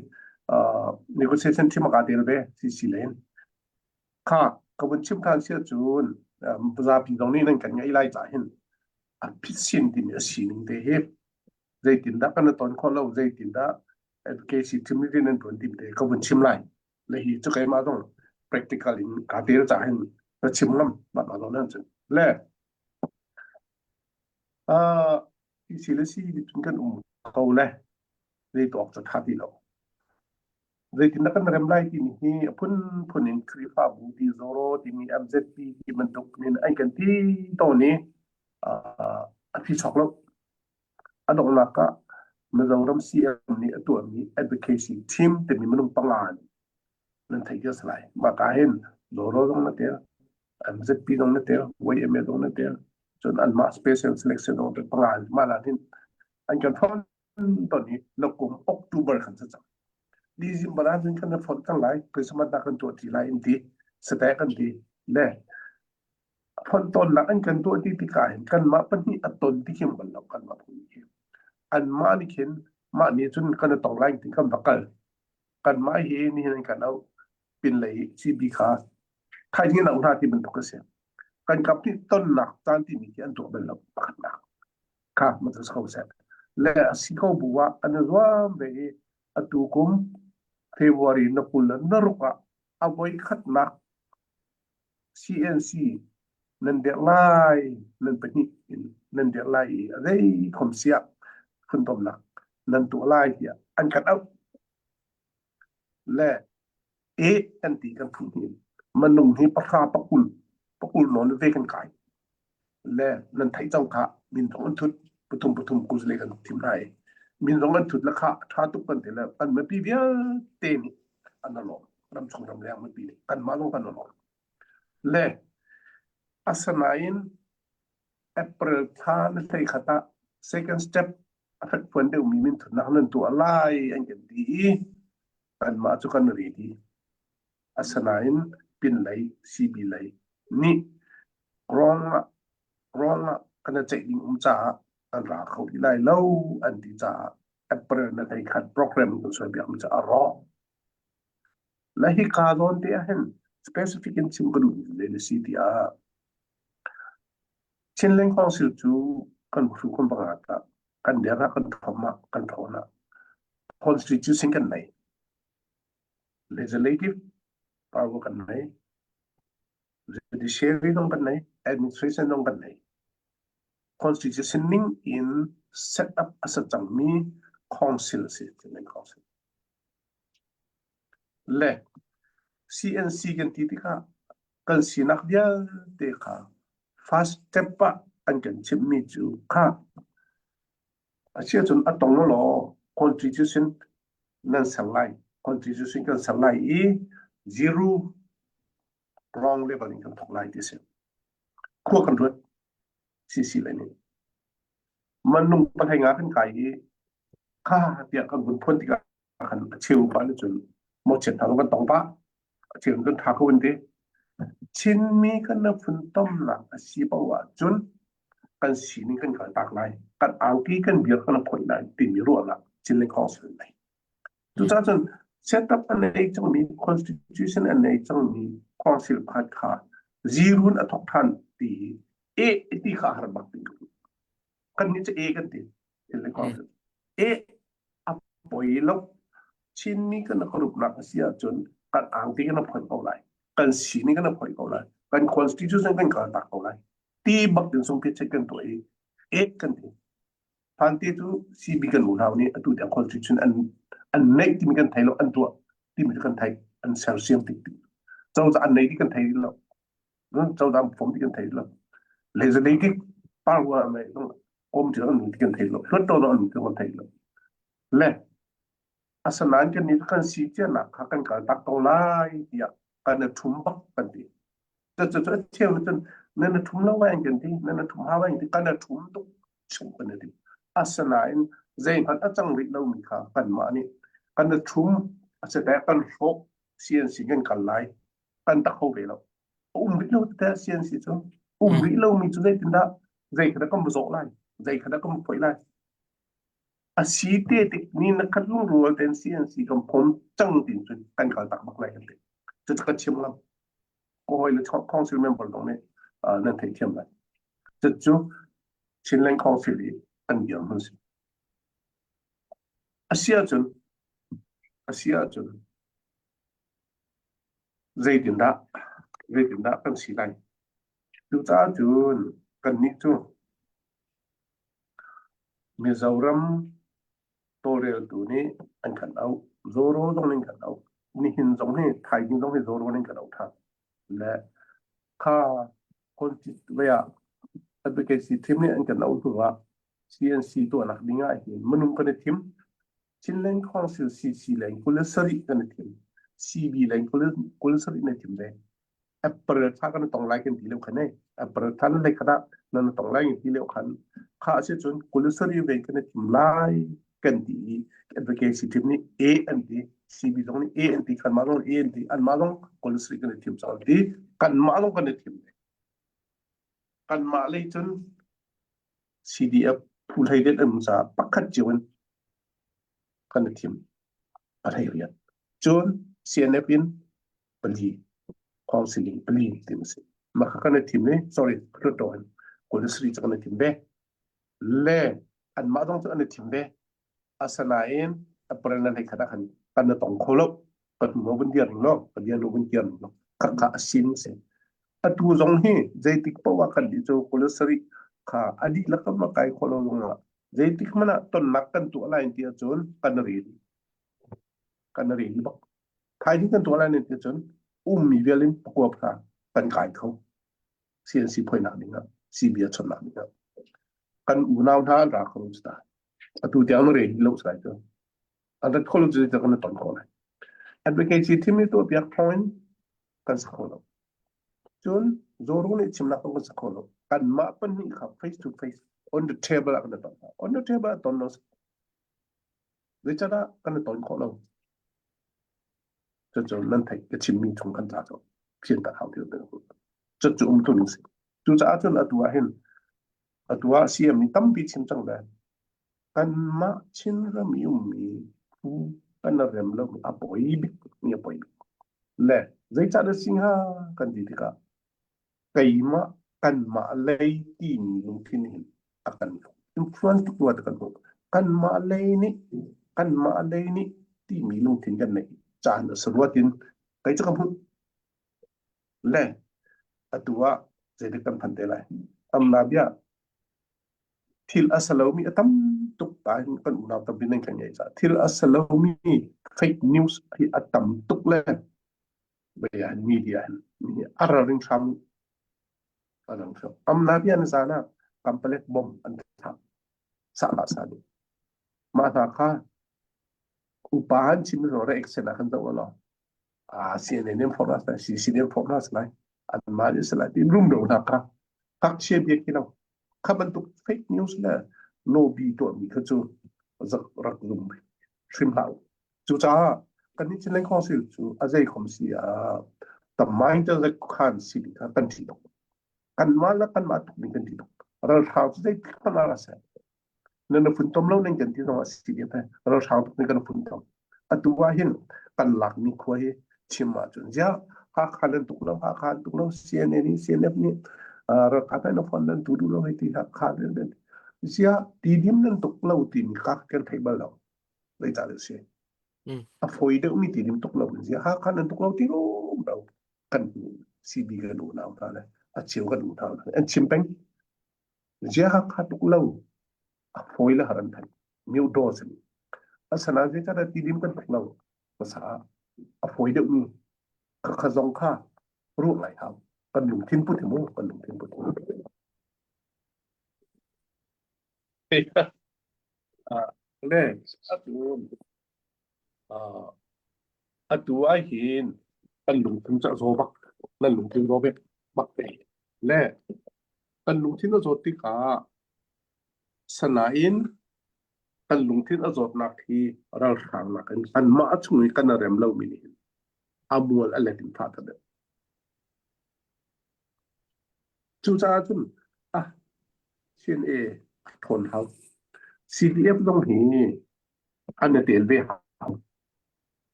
uh, negotiation team ka tel ve CC len kha ka vun chim than sia cun um, zapi zong nih nan kan ngai lai ca hin a phisin timi a sining te hi zeitindah kan ton khawh lo zeitindah advocacy team nih nan tuan tim te ka vun chim lai le hi cu keimah zong practical in ka tel ca hin ka chim ngam ma ma zong nan cun le uh, si le si cun kan um ko le zei tuak cu tha ti lo zeitindah kan rem lai timi hi a phunphun in Khrihfabu ti Zoro timi MZP ti bantuk in an kan ti tawn i a phi chok lo. A donghnak ah Mizoram CM nih a tuahmi advocacy team timi minung panga nih nan theih cio si lai. Mah ka hin Zoro zong na tel, MZP zong na tel, YMA zong na tel, cun anmah special selection zong panga mah la hin an kan phone ton i na kum October khan si cang. December ah cun kan na phone cang lai, Christmas na kan tuah ti lai in ti, sate kan ti. Le phone tonnak an kan tuah ti tikah hin kanmah pahnih a ton ti khim bal lo kanmah pahnih hi. Anmah nih khin mah nih cun kan i tong lai ti kan va kal. Kanmah hi nihin an kan auh pinlei CB kha thaizing in auh hna ti bantuk a si. Kan kap nih tonnak caan timi khi an tuah bal lo pakhatnak. Kha ma cu ko seh. Le a si ko bu ah an i zuam ve i atu kum February na 20 le na ruk ah a voi khatnak CNC nan dirh lai nan pahnih in nan dirh lai i a zei khom siah funtomnak nan tuah lai tiah an kan auh. Le e kan ti kan phu hin manung hi pahra pakul pakul nawn ve kan kai le nan theih cang kha min zong an thut pathum pathum kuzle kan thim hna i min zong an thut le kha tha tuk kan ti le kan mipi vialte nih an alawm ramchung ramleng mipi nih kanmah zong kan alawm le asinain April thla na hlei khat ah second step a fekfuan deuhmi minthutnak nan tuah lai an kan ti i kanmah cu kan ready. Asinain pinlei CB lei nih rawng ah rawng ah kan i ceih ding um caah an ra kho ti lai lo an ti caah. April na hlei khat program kan suai piak mi cu a rawk. Na hika zawn te ah hin specific in chim ka duh le na si tiah Chinland Council cu kan hru kan banga ta kan der ah kan thom ah kan thawn ah constitution kan nei legislative power kan nei judiciary zong kan nei administration zong kan nei constitution ning in set up a sa cangmi council a si Chinland Council Le CNC kan ti tikah kan sinak vialte kha first step ah an kan chimhmi cu kha a si ahcun a tong law constitution nan ser lai constitution kan ser lai i zero wrong level in kan thawk lai ti si khua kan ruat CC le nih manung pahlei nga kan kai i kha tiah kan vun phuan tikah khan a cheu pa nih cun mawchiat hna kan tong pah a cheu kan tha ko an ti Chinmi kan na funtomnak a si paoh ahcun kan sining kan kaltak lai kan angki kan biar kan phoih lai timi ruahnak Chinland Council nei cucaah cun setup a nei cangmi constitution a nei cangmi council pakhat kha zirun a thok than ti e ti kha har bak ti kan nih cu e kan ti Chinland Council e a poi lo Chinmi kan rupnak a si ahcun kan angti kan phoih ko lai kan sining kan phoih ko lai kan constitution kan kaltak ko lai ti bak in sungpi check kan tuah i ek kan ti Pante cu CB kan unau nih atu tiang constitution an an neih timi kan thei lo an tuah timi kan thei an sersiam tik ti cozah an nei ti kan thei lo cozah fom ti kan thei lo legislative power an nei kom ti an ti kan thei lo hluat to an ti kan thei lo le asanain kan ni kan si tianak kha kan kal tak ko lai tiah kan a thum bak kan ti cu cu a cheu cun nan a thum lo vai kan ti nan a thum ha vai ti kan a thum tuk chung kan ti asanain zeihmanh a cang rih lomi kha kanmah nih kan a thum a si kan hrawk CNC kan kal lai kan tak kho ve lo um rih lo te CNC cu um rih lomi cu zeitindah zei kha dah kan zawh lai zei kha dah kan phoih lai a si te tik ni na khat lungrual ten CNC kan phom cang tin cun kan kal tak bak lai kan ti cu ka chim lam ko hoi le council member dong nih nan theih thiam lai cu Chinland Council i an dir hmun si a si ahcun a si ahcun Zeitindah zeitindah kan si lai? Cucaah cun kannih cu Mizoram tawlreltu nih an kan auh. Zoro zong nih an kan auh. Nihin zong hi thaizing zong hi Zoro nih an kan auh ṭhan. Le kha Constituent ah advocacy team nih an kan auh hnu ah CNC tuahnak ding ah hin minung kan i thim. Chinland Council CC leng 27 kan i thim. CB leng 27 na thim ve. April thla kan tong lai kan ti leo khan ei. April thla nan lei khat ah nan tong lai ti leo khan kha a si cun 27 ve kan i thim lai kan ti i advocacy team nih A an ti CB zong nih A an ti kanmah zong A an ti anmah zong 27 kan i thim cang an ti kanmah zong kan i thim ve. Kanmah lei cun CDF phu hlei det an um caah pakhat cio in kan i thim a hlei rian. Cun CNF in pali counseling pali ti a si. Mah kha kan i thim i sorry Hluttaw in 23 cu kan i thim ve. Le anmah zong cu an i thim ve. Asinain April nan hei khat ah khan kan i tong kho lo. Kan hnu vun dir ning law, kan dir vun kir ning law. Khakha a sin si. Atu zong hi zeitik paoh ah kan dih cu 27 kha a dihlak kan va kai kho lo zong ah zeitik hmanh ah tonnak kan tuah lai ti ahcun kan rel kan rel bak. Thaizing kan tuah lai ti ahcun ummi vial in pakua kha kan kai kho. CNC phoinak ding ah, CB a chonnak ding ah. Kan unau hna an ra kho lo ta. Atu tiang na rel lo sai cu. An rat kho lo cu kan ton ko lai. Advocacy thim i tuah piak thawng in kan sa kho lo. Cun Zoru nih chimnak kan sa kho lo. Kanmah pahnih kha face to face on the table ah kan ton. On the table ah ton lo. Zeicahdah kan i ton khawh lo? Cucu nan theih ka chimmi chung kan ca cu phian tak hau ti lo. Cucu um tu ning si. Cucaah cun atu ah hin atu ah CM nih tampi chim cang le. Kanmah Chinram i ummi phu kan i rem lomi a poi bik mi a poi bik. Le zeicah dah si hnga kan ti tikah keimah kanmah lei timi lungthin hin a kan influence tuk rua ti kan hmuh. Kanmah lei nih kanmah lei nih timi lungthin kan neih caan a si rua tin kei cu ka hmuh. Le atu ah zeidik kan phan te lai. Amna bia thil a si lomi a tam tuk ta hin kan unau tampi nan kan ngei caah thil a si lomi fake news hi a tam tuk le bia hin media hin a ralring hram a rang hram amna bia na zan ah kampalet bom an thlah sa la sa ni mah hna kha upa han chim ro re action ah kan zoh lo a CNN in phorh na CC in phorh na lai an mah nih salai ti rum do hna kha ngakchia bia khi lo kha bantuk fake news le lobby tuahmi kha cu zak rak zum hrim hlah u. Cucaah kan nih Chinland Council cu a zei khom si ah tamain te zek khan si ding kha kan ṭih tuk. Kanmah le kanmah tuk ding kan ṭih tuk. Ralhrang cu zeitik hmanh ah ra seh. Na na funtom lo ning kan ti zong ah CDF he ralhrang tuk nih kan funtom. Atu ah hin kan lakmi khua hi chim ahcun ziah Hakha nan tuk lo Hakha an tuk lo CNA nih CNF nih ralkap he na phone nan tu duh lo hei ti Hakha nan nan ziah tidim nan tuk lo timi kha kan thei bal lo zeicah dah si a fawi deuhmi tidim tuk lo ziah Hakha nan tuk lo ti rum lo kan CB kan unau hna le a cheu kan unau hna an chim peng Ziah Hakha tuk lo a fawi le har an theih. Myodaw si. Asinain zeicahdah tidim kan tuk lo hmasa ah a fawi deuhmi khakha zong kha ruah ngai hau. Kan lungthin put hi mu, kan lungthin put. Le atu atu ah hin kan lungthin cu a zaw bak. Nan lungthin zaw bek bak te. Le Kan lungthin a zawt tikah sanain kan lungthin a zawtnak hi ralhrang nakin anmah chung i kan i rem lomi nih hin a mual a let in fah ta deuh. Cucaah cun ah CNA a ṭhawn hau. CDF zong hi an i tel ve hau.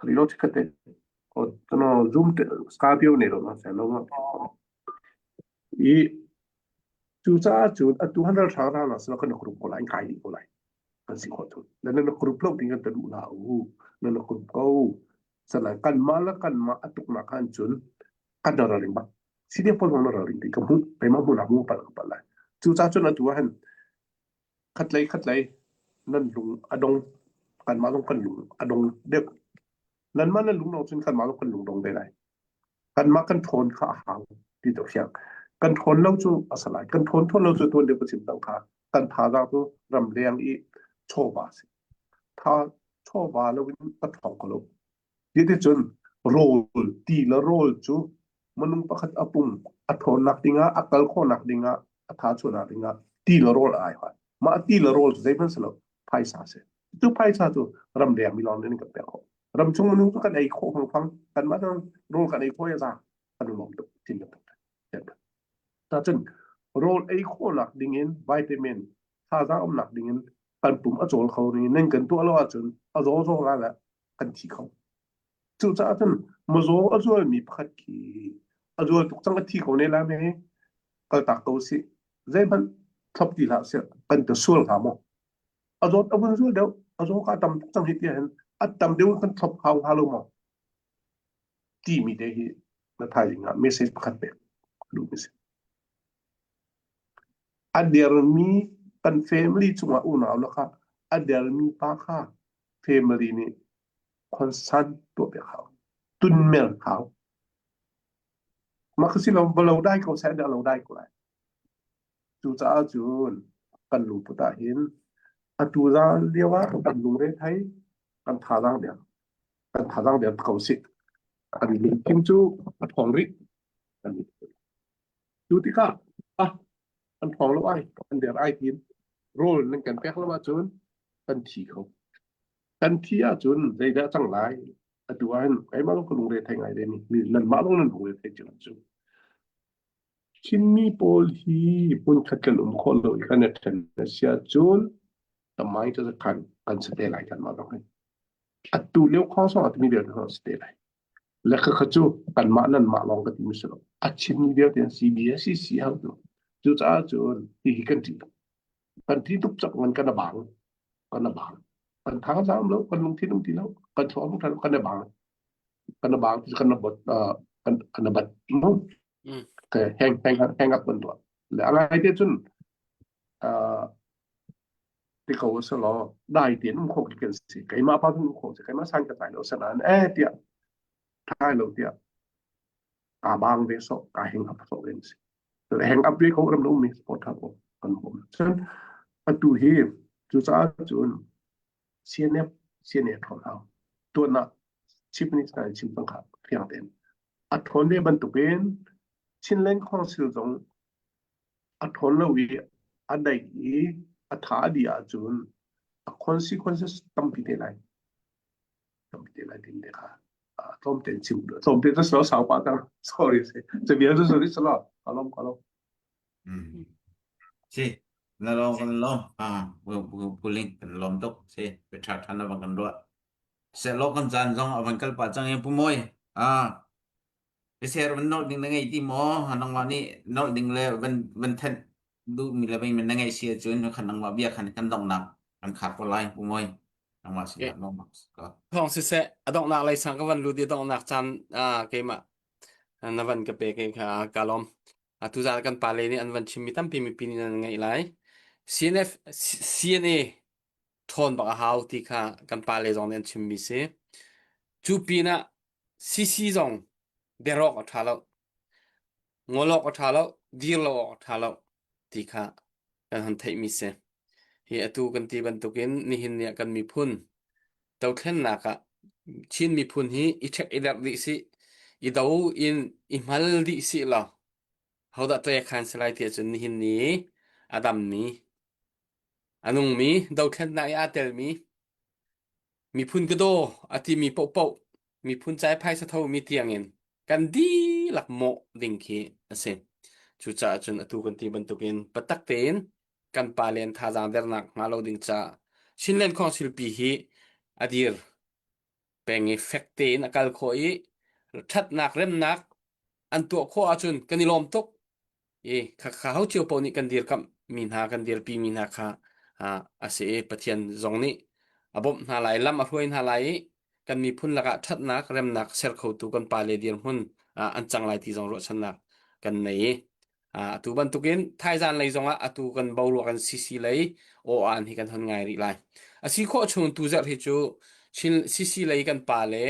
Rilo chikkhat te zoom Scorpio ne lo na se lo ma. I cucaah cun atu han ralhrang rang na sila kan group ko lai kai dih ko lai. Kan si khawh thun. Na na group lo ding kan ta duh la u. Na na group ko. Sana kan ma la kan ma atuk na khan cun kan na raring ba. Si dia pol na raring ti ka mu pe ma mu na mu pa pa lai. Cucaah cun atu han Khatlei khatlei nan lung a dong. Kanmah zong kan lung a dong deuh. Nanmah nan lung dong cun kanmah zong kan lung dong ve lai. Kanmah kan ṭhawn kha a hau ti to fiang. Kan ṭhawn lo cu a si lai. Kan ṭhawn ṭhawn lo cu tuan deuh ka chim cang kha. Kan thazaang cu ramleng i chawva a si. Tha chawva lo in a ṭhawng kho lo. Cuticun rawl, ti le rawl cu minung pakhat a pum a ṭhawnnak dingah, a kal khawhnak dingah, a tha chuahnak dingah ti le rawl a ai hoi. Mah ti le rawl cu zeihmanh si lo, phaisa a si. Cu phaisa cu ramleng mi lawng nih an kan pek khawh. Ramchung minung cu kan ei khawh fangfang, kanmah zong rawl kan ei khawh i a za, kan i lawm tuk, thin kan tuk. Cun rawl ei khawhnak dingin vitamin thazaang umnak dingin kan pum a cawl kho ning nan kan tuah lo ahcun a zaw zaw la le kan thi kho. Cucaah cun mazaw a zualmi pakhat khi a zual tuk cang a thi ko ne lai me kaltak ko sih zeihmanh thlop ti hlah sih kan te sual hnga maw a zawt a vun zual deuh a zaw ka tam tuk cang hi ti hin a tam deuh kan thlop hau hnga lo maw timi te hi na thaizing ah message pakhat pek duh mi si a dermi kan family cungah unau lakah a dermi pa kha family nih concern tuah piak hau tunmer hau mah kha si lo va lo dai ko seh dah lo dai ko lai cucaah cun kan lungput ah hin atu zan lio ah kan lungre thei kan thazaang der kan thazaang der ko sih kan lungthin cu a ṭhawng rih kan cu tikah ah an ṭhawng lo ai an der ai tiin rawl nan kan pek lo ahcun kan thi kho. Kan thi ahcun zeidah cang lai? Atu ahhin keimah zong ka lungre thei ngai ve mi nanmah zong nan lungre thei cio cu. Chinmi pawl hi hmunkhat kan um khawh lo i kan i ṭhen a si ahcun. Tamai cu khan kan si te lai kan mah zong hi. Atu lio khong song ah timi vialte zong si te lai. Le khakha cu kanmah nanmah lawng ka timi si lo. A chimmi vialte an CBSCC hau tu. Cucaah cun hihi kan ṭih tuk. Kan ṭih tuk cak ngan kan a bang. Kan a bang. Kan thang zam lo, kan lungthin um ti lo, kan thluak um lo, kan a bang. Kan a bang ti kan a bot kan kan a bat. Mm. Hang hang hang up kan tuah. Le a ngai te cun ti ko a si law dai tein um khawh khi kan si keimah pa um khawh si keimah san ka tlai lo sanan eh tiah tlai lo tiah kaa bang ve so kaa hang up so ven si hang up ve ko ram lo mi sport tha ko kan bom cun atu hi cucaah cun CNF CNA thon hau tuan ah Chief Minister in chim cang kha fiang tein a thawn ve bantukin Chinland Council zong A ṭhawn lo i a daih i a tha a dih ahcun a consequences tampi te lai. Tampi te lai timi te kha tlawmte in chim tlawmte cu silo sau pah cang. Sorry si. Cabia cu sorry silo. Ka lawm ka lawm. Mm. Si, na lawm kan lawm. Ah, puling kan lawm tuk. Si, pe ṭha ṭhan na bang kan ruah. Seh lo kan caan zong a van kal pah cang i pu Mawi. Ah, Biaser van nolh ding na ngei ti maw? Nangmah nih nolh ding le van van thanh duhmi le van na ngeih si ahcun khan nangmah bia khan kan donghnak kan khar ko lai pu Mawi. Nangmah sinah lawmnak si ko. Thawng siseh a donghnak lei sang ka van lut i donghnak caan ah keimah na van ka pek i kha ka lawm. Atu zan kan pale nih an van chimmi tampi mipi nih nan ngaih lai. CNF CNA ṭhawn bak a hau ti kha kan pale zong nih an chimmi si. Cu pinah CC zong biarawk a ṭha lo, ngol awk a ṭha lo, dir lo awk a ṭha lo ti kha kan hon theihmi si. Hi atu kan ti bantukin nihin ni ah kan miphun dothlennak ah Chin miphun hi i ṭhek i derh dih sih, i do in i hmal dih sih law hodah ṭekhan si lai ti ahcun nihin ni a dammi, a nungmi, dothlennak i aa telmi Miphun ka daw a timi paohpaoh miphun ca i phaisa thomi tiangin kan dihlak mawh ding khi a si. Cucaah cun atu kan ti bantukin biatak tein kan pale an thazaang dernak hnga lo ding caah Chinland Council pi hi a dir peng i fek tein a kal khawh i ṭhatnak remnak an tuah khawh ahcun kan i lawm tuk. I khakha ho cio paoh nih kan dirkamh mi hna kan dirpi mi hna kha a si i Pathian zong nih a bawmh hna lai lam a hruai hna lai i kan miphun lakah ṭhatnak remnak ser khotu kan pale dirhmun an cang lai ti zong ruahchannak kan nei i atu bantukin thaizan lei zongah atu kan boruak kan CC lei aw-an hi kan hon ngai rih lai. A si khawh chung tu zarh hi cu Chin CC lei kan pale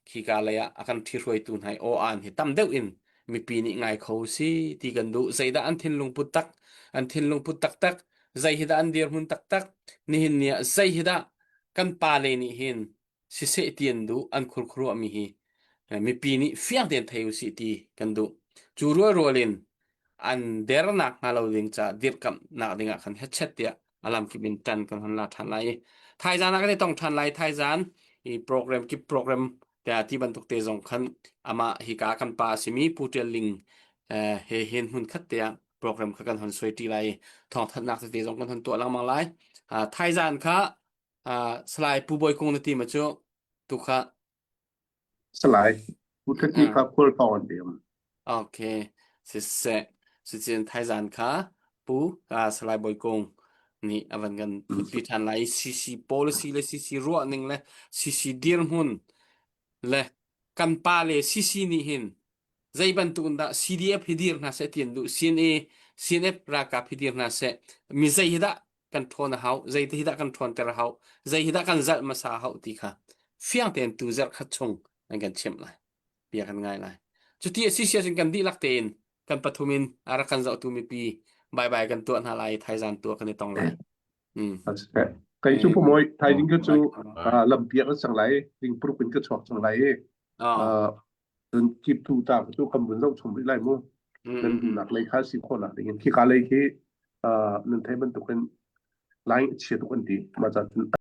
khika lei ah a kan ṭhihruaitu hna i aw-an hi tam deuh in mipi nih ngai kho si ti kan duh zeidah an thinlung put tak an thinlung put taktak zei hi dah an dirhmun taktak nihin ni ah zei hi dah kan pale nih hin siseh ti an duh an khurkhuruah mi hi mipi nih fiang tein thei usih ti kan duh cu rualrual in an dernak hnga lo ding ca dirhkamhnak ding ah khan hetchet tiah a lamkip in ṭan kan hon la ṭhan lai i thaizan ah kan i tong ṭhan lai thaizan i program kip program tiah ti bantuk te zong khan amah hika kan pa a simi Pu Ṭial Ling eh, he hin hmun khat te ah program kha kan hon suai ṭi lai i thawngthanhnak tete zong kan hon tuah lengmang lai. Ah, thaizan kha ah, Salai Pu Bawi Kung na ti ma cu tu kha Salai, Pu Thati kha khual thawng an pem. Okay. Siseh, sicin thaizan kha Pu uh, Salai Bawi Kung nih a van kan thutpi ṭhan lai i CC policy le CC ruahning le CC dirhmun le kan pa le CC nih hin zei bantuk in dah CDF hi dir hna seh ti an duh CNA CNF ralkap hi dir hna seh mi zei hi dah kan ṭhawn a hau zei te hi dah kan ṭhawnter a hau zei hi dah kan zalh hmasa a hau ti kha fiang tein tu zarh khat chung an kan chimh lai bia kan ngai lai cuti a si si ahcun kan dihlak tein kan pathum in a rak kan zohtu mipi bye bye kan tuah hna lai thaizan tuah kan i tong lai mm. Kai cu pumoi thaiding ka cu lampiak an sang lai ding pruk in ka chuak cang lai i cun kip tu ta cu kan vun zoh chom rih lai mu nan duhnak lei kha si khawhnak ding in khi ka lei khi nan thei bantukin line chia tuk an ti mah ca cun.